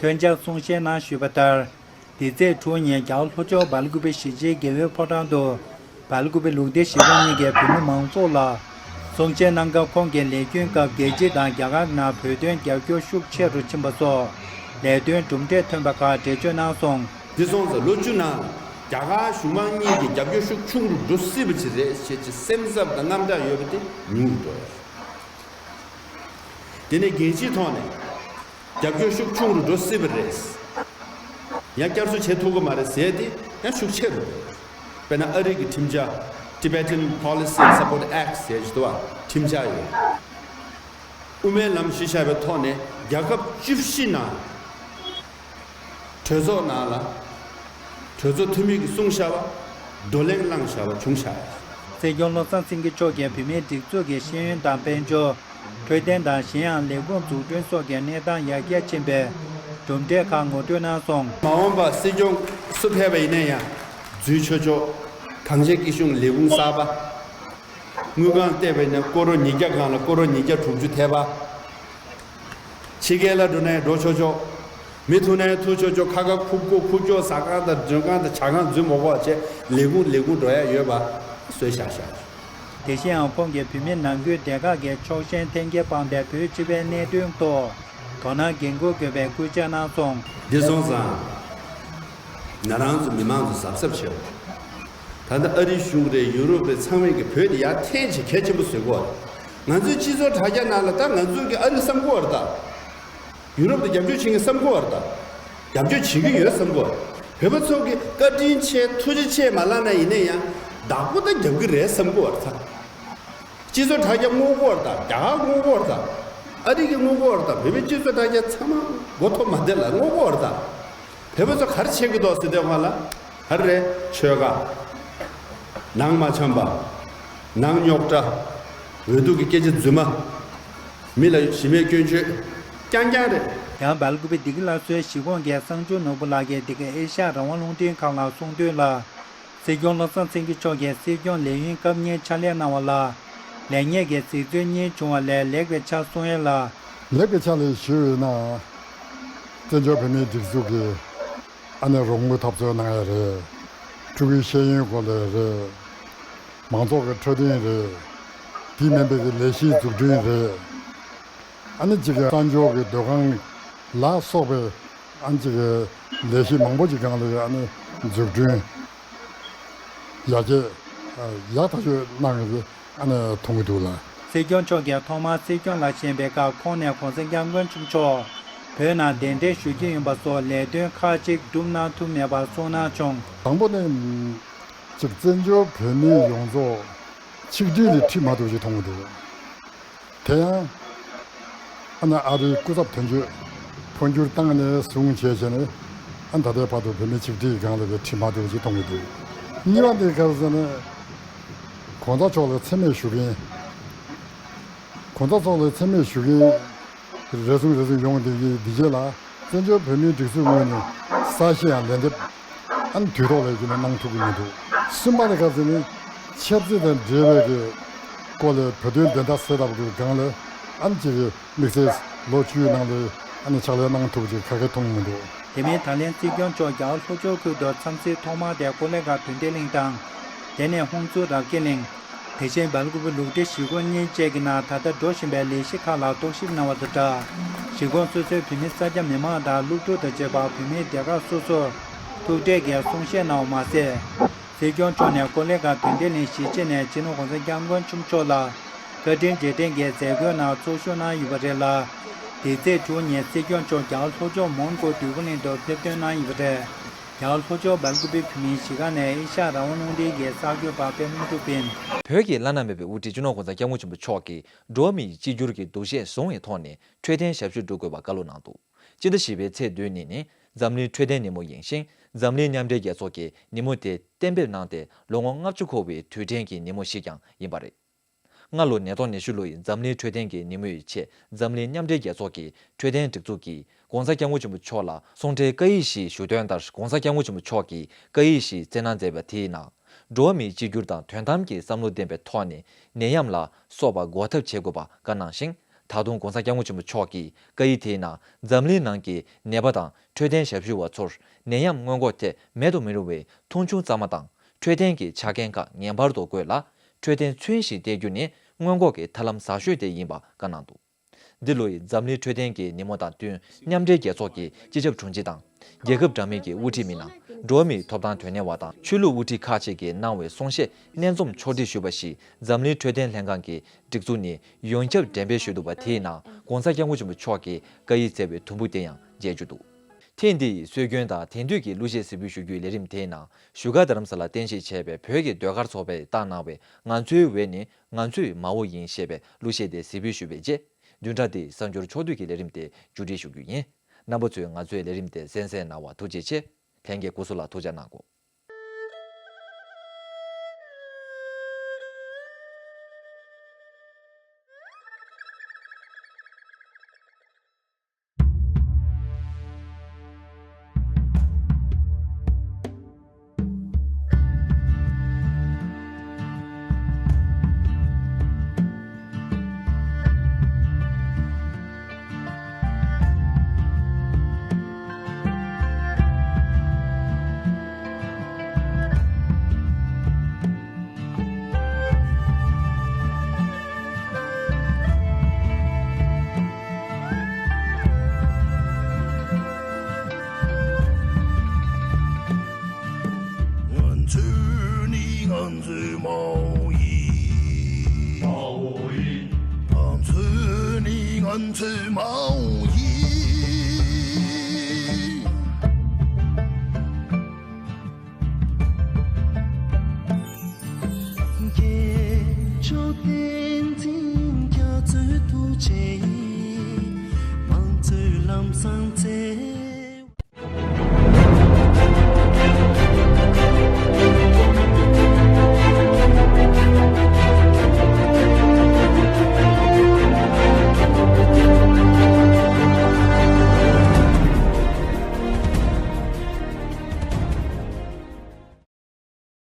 ཐོན་འཆར་གསུང་བཤད་གནང་ཞུས་པ་ལྟར། འདི་ཚེས་དྲུག་ཉིན་རྒྱ་གར་ལྷོ་ཕྱོགས་སྦེལ་ཀུ་པེ་གཞིས་བྱེས་དགེ་འོས་ཕོ་བྲང་དུ། སྦེལ་ཀུ་པེ་ལུགས་བདེ་ཞི་བ་གཉིས་ཀྱིས་བོད་མི་མང་ཚོགས་ལ་གསུང་བཤད་གནང་སྐབས། ཁོང་གིས་ལས་སྐྱོན་སྐབས་རྒྱལ་སྤྱི་དང་རྒྱ་གར་ནང་བོད་དོན་རྒྱབ་སྐྱོར་ཤུགས་ཆེ་རུ་ཕྱིན་པ་སོགས་ལས་དོན་གྲུབ་འབྲས་ཐོན་པ་ཁག་འགྲེལ་བརྗོད་གནང་སོང་། འདི་སོང་ཙང་ལོ་བཅུ་ནང་རྒྱ་གར་གཞུང་མང་གཉིས་ཀྱིས་རྒྱབ་སྐྱོར་ཤུགས་ཆུང་རུ་འགྲོ་སྲིད་པ་ཅིག་རེད་ཅེས་ཀྱི་སེམས་འཚབ་དང་དངངས་སྐྲག་ཡོད་པ་དེ་ཉུང་རུ་འགྲོ་ཡོད། དེ་ནས་རྒྱལ་སྤྱིའི་ཐོག་ནས་རྒྱབ་སྐྱོར་ཤུགས་ཆུང་རུ་འགྲོ་སྲིད་པ་རེད། ཡང་བསྐྱར་གསོ་བྱེད་ཐུབ་ཀྱི་མ་རེད་ཟེར་ཏེ་ཡང་ཤུགས་ཆེ་རུ་འགྲོ་ཡོད། དཔེར་ན་ཨ་རི་གི་ཁྲིམས་འཆར། Tibetan Policy and Support Act ཟེར་གྱི་འདུག་བ། ཁྲིམས་འཆར་ཡོད། དབུ་མའི་ལམ་གཞི་བཞག་པའི་ཐོག་ནས་རྒྱལ་ཁབ་བཅུ་བཞི་ནང་གྲོས་ཚོགས་ནང་ལ་གྲོས་ཚོགས་འཐུས་མི་གིས་གསུངས་བཞག་པ། བགྲོ་གླེང་བླངས་བཞག་པ་བྱུང་བཞག་ཡོད། སྲིད་སྐྱོང་བློ་བཟང་སེང་གེ་མཆོག་གིས་བོད་མིའི་སྒྲིག་འཛུགས་ཀྱི་ཤེས་ཡོན་དང་དཔལ་འབྱོར། འཕྲོད་བསྟེན་དང་གཞན་ཡང་ལས་ཁུངས་འཛུགས་སྐྲུན་སོགས་ཀྱི་གནས་སྟངས་ཡར་རྒྱས་ཕྱིན་པའི་གྲུབ་འབྲས་ཁག་ངོ་སྤྲོད་གནང་སོང་། མ་འོངས་པར་སྲིད་སྐྱོང་སུ་ཕེབས་པ་ཡིན་ན་ཡང་འཛུལ་ཆོག་ཆོག་གངས་ཅན་སྐྱིད་གཤོངས་ལས་ཁུངས་གསར་པ། དངུལ་ཁང་བལྟས་པ་ཡིན་ན་སྐོར་རོ་ཉིས་བརྒྱ་སྒང་ལ་སྐོར་རོ་ཉིས་བརྒྱ་དྲུག་ཅུ་ཐེ་བ། ཕྱི་རྒྱལ་ལ་འགྲོ་ན་ཡང་འགྲོ་ཆོག་ཆོག་མི་ཐུག་ན་ཡང་ཐུག་ཆོག་ཆོག་ཁ་ཁ་ཁུག་ཁུག་ཁུག་ཀྱོག་ཟ་ཁང་དང་མགྲོན་ཁང་དང་ཇ་ཁང་འཛུལ་མ་དགོས་པ་བྱས་ལས་ཁུངས་ལས་ཁུངས་འགྲོ་ཡ་ཡོད་པ་བཟོས་བཞག་བཞག་དེ་བཞིན་ཡང་ཁོང་གིས་བོད་མི་ནང་ཁུལ་སྡེ་ཁག་གི་ཕྱོགས་ཞེན་འཐེན་འཁྱེར་སྤངས་ཏེ་བོད་སྤྱི་པའི་གནད་དོན་ཐོག་དོ་སྣང་འགན་འཁུར་དགོས་པའི་སྐུལ་ལྕག་གནང་སོང་། འདི་སོང་ཙང་། ང་རང་ཚོ་མི་མང་ཚོ་གཟབ་གཟབ་བྱེད་དགོས། ད་ལྟ་ཨ་རི་གཞུང་རེད། ཡུ་རོབ་རེད། ཚང་མས་ཀྱི་བོད་དེ་ཡར་འཐེན་བྱེད་གལ་ཆེན་པོ་བཟོ་གི་ཡོད་རེད། ང་ཚོའི་སྤྱི་ཚོགས་དྲ་རྒྱ་ནང་ལ་ད་ང་ཚོས་ཀྱི་ཨ་རི་བསམ་གི་ཡོད་རེད་ད། ཡུ་རོབ་དང་རྒྱབ་སྐྱོར་བྱེད་མཁན་བསམ་གི་ཡོད་རེད་ད། རྒྱབ་སྐྱོར་བྱེད་ཀྱི་ཡོད་བསམ་གི་ཡོད་རེད། བོད་པ་ཚོ་གི་བཀའ་དྲིན་ཆེ་ཐུགས་རྗེ་ཆེ་མ་ལབ་ན་ཡིན་ན་ཡང་ བདག་པོ་ད་རྒྱབ་ཀྱི་རེད་བསམ་གི་བར་ཐག་སྤྱི་ཚོགས་དྲ་རྒྱ་སྔོག་གི་བར་ཐག་རྒྱ་གར་སྔོག་གི་བར་ཐག་ཨ་རི་གི་སྔོག་གི་བར་ཐག་བོད་པའི་སྤྱི་ཚོགས་དྲ་རྒྱ་ཚང་མ་མགོ་ཐོག་མ་བསྡད་ལ་སྔོག་གི་བར་ཐག་བོད་པ་ཚོ་ག་རེ་བྱེད་ཀྱི་འདུག་ཟེར་དུས་སྒང་ལ་ག་རེ་རེད། ཆོལ་ཁ། ནང་མ་འཆམ་པ། ནང་རྙོག་དྲ། འོས་བསྡུ་གི་སྐད་ཆ་རྫུན་མ། མི་ལ་གཞི་མེད་སྐྱོན་བརྗོད། རྐྱང་རྐྱང་རེད། ཡང་སྦེལ་ཀོབ་པི་ལྡི་ལི་ལ་སོའི་གཞིས་ཁོངས་ཀྱི་གསང་སྤྱོད་ནོར་བུ་ལགས་ཀྱིས་འདི་ག་ཨེ་ཤ་ཡ་རང་དབང་རླུང་འཕྲིན་ཁང་ལ་གསུངས་དོན་ལ། སྲིད་སྐྱོང་བློ་བཟང་སེང་གེ་མཆོག་གིས་སྲིད་སྐྱོང་ལས་ཡུན་སྐབས་གཉིས་ཕྱག་ལས་གནང་བ་ལ། ལེགས་ཉེས་ཀྱི་གཟིགས་ཚུལ་གཉིས་བྱུང་བ་ལས་ལེགས་པའི་ཆ་གསུང་ཡས་ལ། ལེགས་པའི་ཆ་ལ་ཞུས་ཡོད་ན། བཙན་བྱོལ་བོད་མིའི་སྒྲིག་འཛུགས་ཀྱི་ཨ་ནེ་རོགས་དངུལ་འཐབ་རྩོད་གནང་ཡ་རེད། ཕྲུ་གུའི་ཤེས་ཡོན་སྐོར་ལ་རེད། མང་ཚོགས་ཀྱི་འཕྲོད་བསྟེན་རེད། དེ་མིན་པའི་གི་ལས་གཞིའི་འཛུགས་སྐྲུན་རེད། ཨ་ནི་གཅིག་གི་གསར་འབྱོར་གྱི་སྡོད་ཁང་ལ་སོགས་པའི་ཨ་ནི་གཅིག་གི་ལས་གཞི་མང་པོ་ཅིག་སྒང་ལ་ཨ་ནི་འཛུགས་སྐྲུན་ཡར་རྒྱས་ཡག་ཐག་ཆོད་གནང་ཡོད་པའི་ཨ་ནི་མཐོང་གི་འདུག་ལ། སྲིད་སྐྱོང་མཆོག་གིས་ཐོག་མར་སྲིད་སྐྱོང་ལ་བཞེངས་པའི་སྐབས་ཁོང་ནས་༸གོང་ས་༸སྐྱབས་མགོན་ཆེན་པོ་མཆོག་བོད་ནང་གདན་འདྲེན་ཞུ་རྒྱུ་ཡིན་པ་སོགས་ལས་དོན་ཁག་ཅིག་སྒྲུབ་གནང་ཐུབ་མེད་པར་གསུངས་གནང་བྱུང་། དང་པོ་ནི། ཅིག་བཙན་བྱོལ་བོད་མི་ཡོངས་རྫོགས་ཆིག་སྒྲིལ་ལ་ཁྲིད་མ་ཐུབ་ཅིག་མཐོང་གི་འདུག་དེ་ཡང་། ཨ་ནི་ཨ་རིའི་སྐུ་ཚབ་དོན་གཅོད་འཕོ་འགྱུར་བཏང་ནས་བཟུང་བྱས་བྱས་ནས་ཨ་ནི་ད་ལྟའི་བར་དུ་བོད་མི་ཆིག་སྒྲིལ་སྒང་ལ་ཁྲིད་མ་ཐུབ་ཅིག་མཐོང་གི་འདུག་གཉིས་པ་འདི་ག་རེ་ཟེར་ན། གོང་ས་མཆོག་ལ་མཚན་སྨད་ཞུ་མཁན། གོང་ས་མཆོག་ལ་མཚན་སྨད་ཞུ་མཁན། རེ་ཟུང་རེ་ཟུང་ཡོང་བསྡད་ཀྱི་འདི་རྗེས་ལ་བཙན་བྱོལ་བོད་མིའི་སྒྲིག་འཛུགས་ངོས་ནས་གསལ་བཤད་ཡང་ལན་འདེབས་ཨ་ནི་དུས་ཐོག་ལ་ཡིན་ན་གནང་ཐུབ་ཀྱི་མི་འདུག་གསུམ་པ་ནི་ག་ཟེར་ན་ཆབ་སྲིད་དང་འབྲེལ་བའི་གི་སྐོར་ལ་བོད་དོན་བདེན་མཐའ་གསལ་ཐབས་ཀྱི་སྒང་ལ་ཨ་ནི་ཅིག་དམིགས་བསལ་ལོ་བཅུའི་ནང་ལ་ཨ་ནི་ཕྱག་ལས་གནང་ཐུབ་ཅིག་ག་གེ་མཐོང་མི་འདུག་དེ་མིན་ད་ལན་སྲིད་སྐྱོང་མཆོག་རྒྱ་གར་ལྷོ་ཕྱོགས་ཁུལ་དུ་འཚམས་གཟིགས་ཐོག་མར་དེ་ཀོ་ལི་གྷལ་དོན་ལྡན་གླིང་དང་། དེ་ནས་ཧུན་སུར་རབ་རྒྱས་གླིང་། དེ་བཞིན་སྦེལ་ཀོབ་ལུག་སྡེ་གཞིས་ཁོངས་གཉིས་བཅས་ཀྱི་ནང་ད་ལྟ་འགྲོ་བཞིན་པའི་ལས་གཞི་ཁག་ལ་རྟོག་ཞིབ་གནང་བ་དང་སྦྲགས། གཞིས་ཁོངས་སོ་སོའི་བོད་མི་ས་སྐྱ་མི་མང་དང་སློབ་ཕྲུག་དང་བཅས་པ་བོད་མིའི་སྡེ་ཁག་སོ་སོར་ཐུག་འཕྲད་ཀྱིས་གསུང་བཤད་གནང་བ་མ་ཟད། སྲིད་སྐྱོང་མཆོག་ནས་ཀོ་ལི་གྷལ་དོན་ལྡན་གླིང་གཞིས་བྱེས་ནས་སྤྱི་ནོར་༸གོང་ས་༸སྐྱབས་མགོན་ཆེན་པོ་མཆོག་ལ་བཀའ་དྲིན་རྗེས་དྲན་གྱི་མཛད་སྒོའི་ནང་ཚོགས་ཞུགས་གནང་ཡོད་པ་རེད་ལ། དེ་ཚེས་དྲུག་ཉིན་སྲིད་སྐྱོང་མཆོག་རྒྱ་གར་ལྷོ་ཕྱོགས་མོན་གྷོ་འདོད་རྒུ་གླིང་དུ་ཕེབས་ཐོན་གནང་ཡོད་པ་རེད། རྒྱ་གར་ལྷོ་ཕྱོགས་སྦེལ་ཀོབ་བོད་མིའི་གཞིས་ཀ་ནས་ཨེ་ཤ་ཡ་རང་དབང་རླུང་འཕྲིན་གྱི་གསར་འགོད་པ་པད་མ་ལྷུན་གྲུབ་ཡིན། བོད་ཀྱི་བླ་ན་མེད་པའི་དབུ་ཁྲིད་སྤྱི་ནོར་༸གོང་ས་༸སྐྱབས་མགོན་ཆེན་པོ་མཆོག་གིས་འགྲོ་བ་མིའི་གཅིག་གྱུར་གྱི་འདུ་ཤེས་བཟུང་བའི་ཐོག་ནས་འཕྲོད་བསྟེན་ཞབས་ཞུ་སྒྲུབ་དགོས་པ་བཀའ་སློབ་གནང་འདུག་སྤྱི་ཟླ་བཞི་པའི་ཚེས་བདུན་ཉིན་ནི་འཛམ་གླིང་འཕྲོད་བསྟེན་ཉིན་མོ་ཡིན་ཞིང་། འཛམ་གླིང་མཉམ་འབྲེལ་རྒྱལ་ཚོགས་ཀྱིས་ཉིན་མོ་དེ་གཏན་འབེབས་གནང་སྟེ་ལོ་ངོ་ལྔ་བཅུ་འཁོར་བའི་དུས་དྲན་གྱི་ཉིན་མོ་ཞིག་ཀྱང་ཡིན་པ་རེད། སྔ་ལོ་ནད་ཐོག་ནད་གཞི་ལོ་ཡི་འཛམ་གླིང་འཕྲོད་བསྟེན་གྱི་ཉིན་མོའི་ཆེད་འཛམ་གླིང་མཉམ་འབྲེལ་རྒྱལ་ཚོགས་ཀྱི་འཕྲོད་བསྟེན་སྒྲིག་འཛུགས་ཀྱིས་༸གོང་ས་༸སྐྱབས་མགོན་ཆེན་པོ་མཆོག་ལ་གསུང་འཕྲིན་བཀའ་ཡིག་ཞིག་ཞུ་དོན་ལྟར། ༸གོང་ས་༸སྐྱབས་མགོན་ཆེན་པོ་མཆོག་གིས་བཀའ་ཡིག་ཞིག་བསྩལ་གནང་མཛད་པ་དེའི་ནང་། འགྲོ་བ་མིའི་གཅིག་གྱུར་དང་དོན་དམ་གྱི་བསམ་བློ་ལྡན་པའི་ཐོག་ནས་ནད་ཡམས་ལ་སོགས་པ་འགོག་ཐབས་བྱེད་དགོས་པ་བཀའ་གནང་ཞིང་། ད་དུང་༸གོང་ས་༸སྐྱབས་མགོན་ཆེན་པོ་མཆོག་གིས་བཀའ་ཡིག་དེའི་ནང་འཛམ་གླིང་ནང་གི་ནད་པ་དང་འཕྲོད་བསྟེན་ཞབས་ཞུ་བ་ཚོར་ནད་ཡམས་སྔོན་འགོག་ཐད་མེད་དུ་མི་རུང་བའི་མཐོང་ཆུང་གཙང་མ་དང་། འཕྲོད་བསྟེན་གྱི་ཆ་རྐྱེན་ཁག་ངེས་པར་དུ་དགོས་ལ། འཕྲོད་བསྟེན་ཚུན་ཞིག་སྟེར་རྒྱུ་ནི་སྔོན་འགོག་གི་ཐབས་ལམ་ཟབ་ཤོས་དེ་ཡིན་པ་བཀའ་གནང་འདུག་འདི་ལོ་ཡི་འཛམ་གླིང་འཕྲོད་བསྟེན་གྱི་ཉིན་མོ་དང་བསྟུན། མཉམ་འབྲེལ་རྒྱལ་ཚོགས་ཀྱི་སྤྱི་ཁྱབ་དྲུང་ཆེ་དང་། རྒྱལ་ཁབ་འདྲ་མིན་གྱི་དབུ་ཁྲིད་མི་སྣ། འགྲོ་བ་མིའི་ཐོབ་ཐང་དོན་གཉེར་བ་དང་ཆོས་ལུགས་དབུ་ཁྲིད་ཁག་ཅིག་གིས་གནང་བའི་གསུང་བཤད་སྙན་རྩོམ་ཕྱོགས་སྒྲིག་ཞུས་པ་ཞིག་འཛམ་གླིང་འཕྲོད་བསྟེན་ལྷན་ཁང་གི་སྒྲིག་འཛུགས་ནས་ཡོངས་ཁྱབ་འགྲེམས་སྤེལ་ཞུས་འདུག་པ། དེའི་ནང་༸གོང་ས་༸སྐྱབས་མགོན་ཆེན་པོ་མཆོག་གིས་བཀའ་ཡིག་སྩལ་བའི་དུམ་བུ་དེ་ཡང་མཇལ་རྒྱུ་འདུག་ཐེངས་འདིའི་སྲོལ་རྒྱུན་དང་དེང་དུས་ཀྱི་གླུ་གཞས་གཟིགས་འབུལ་ཞུ་རྒྱུའི་ལས་རིམ་དེའི་ནང་བཞུགས་སྒར་རྡ་རམ་ས་ལར་རྟེན་གཞི་བྱས་པའི་བོད་ཀྱི་ཟློས་གར་ཚོགས་པས་བཏང་གནང་བའི་ང་ཚོའི་འོད་ནི་ང་ཚོའི་མ་འོངས་ཡིན་ཞེས་པའི་གླུ་གཞས་དེ་གཟིགས་འབུལ་ཞུས་པའི་རྗེས། བདུན་ཕྲག་འདིའི་གསར་འགྱུར་ཕྱོགས་བསྡུས་ཀྱི་ལས་རིམ་དེ་མཇུག་སྒྲིལ་ཞུ་རྒྱུ་ཡིན། རྣམ་པ་ཚོས་ང་ཚོའི་ལས་རིམ་དེ་གསན་གཟིགས་གནང་བར་ཐུགས་རྗེ་ཆེ། ལྷན་རྒྱས་སྐུ་གཟུགས་ལ་ཐུགས་ཅག་གནང་གོ། ང་ཚོ་ནི་ང་ཚོའི་མ་འོངས་ཡིན། མ་འོངས་ཡིན། ང་ཚོ་ནི་ང་ཚོའི་མ་འོངས་ཡིན། བསྟན་འཛིན་རྒྱ་མཚོའི་ཐུགས་རྗེ་ཡིས། བང་མཛོད་ལམ་བཟང་མཛད།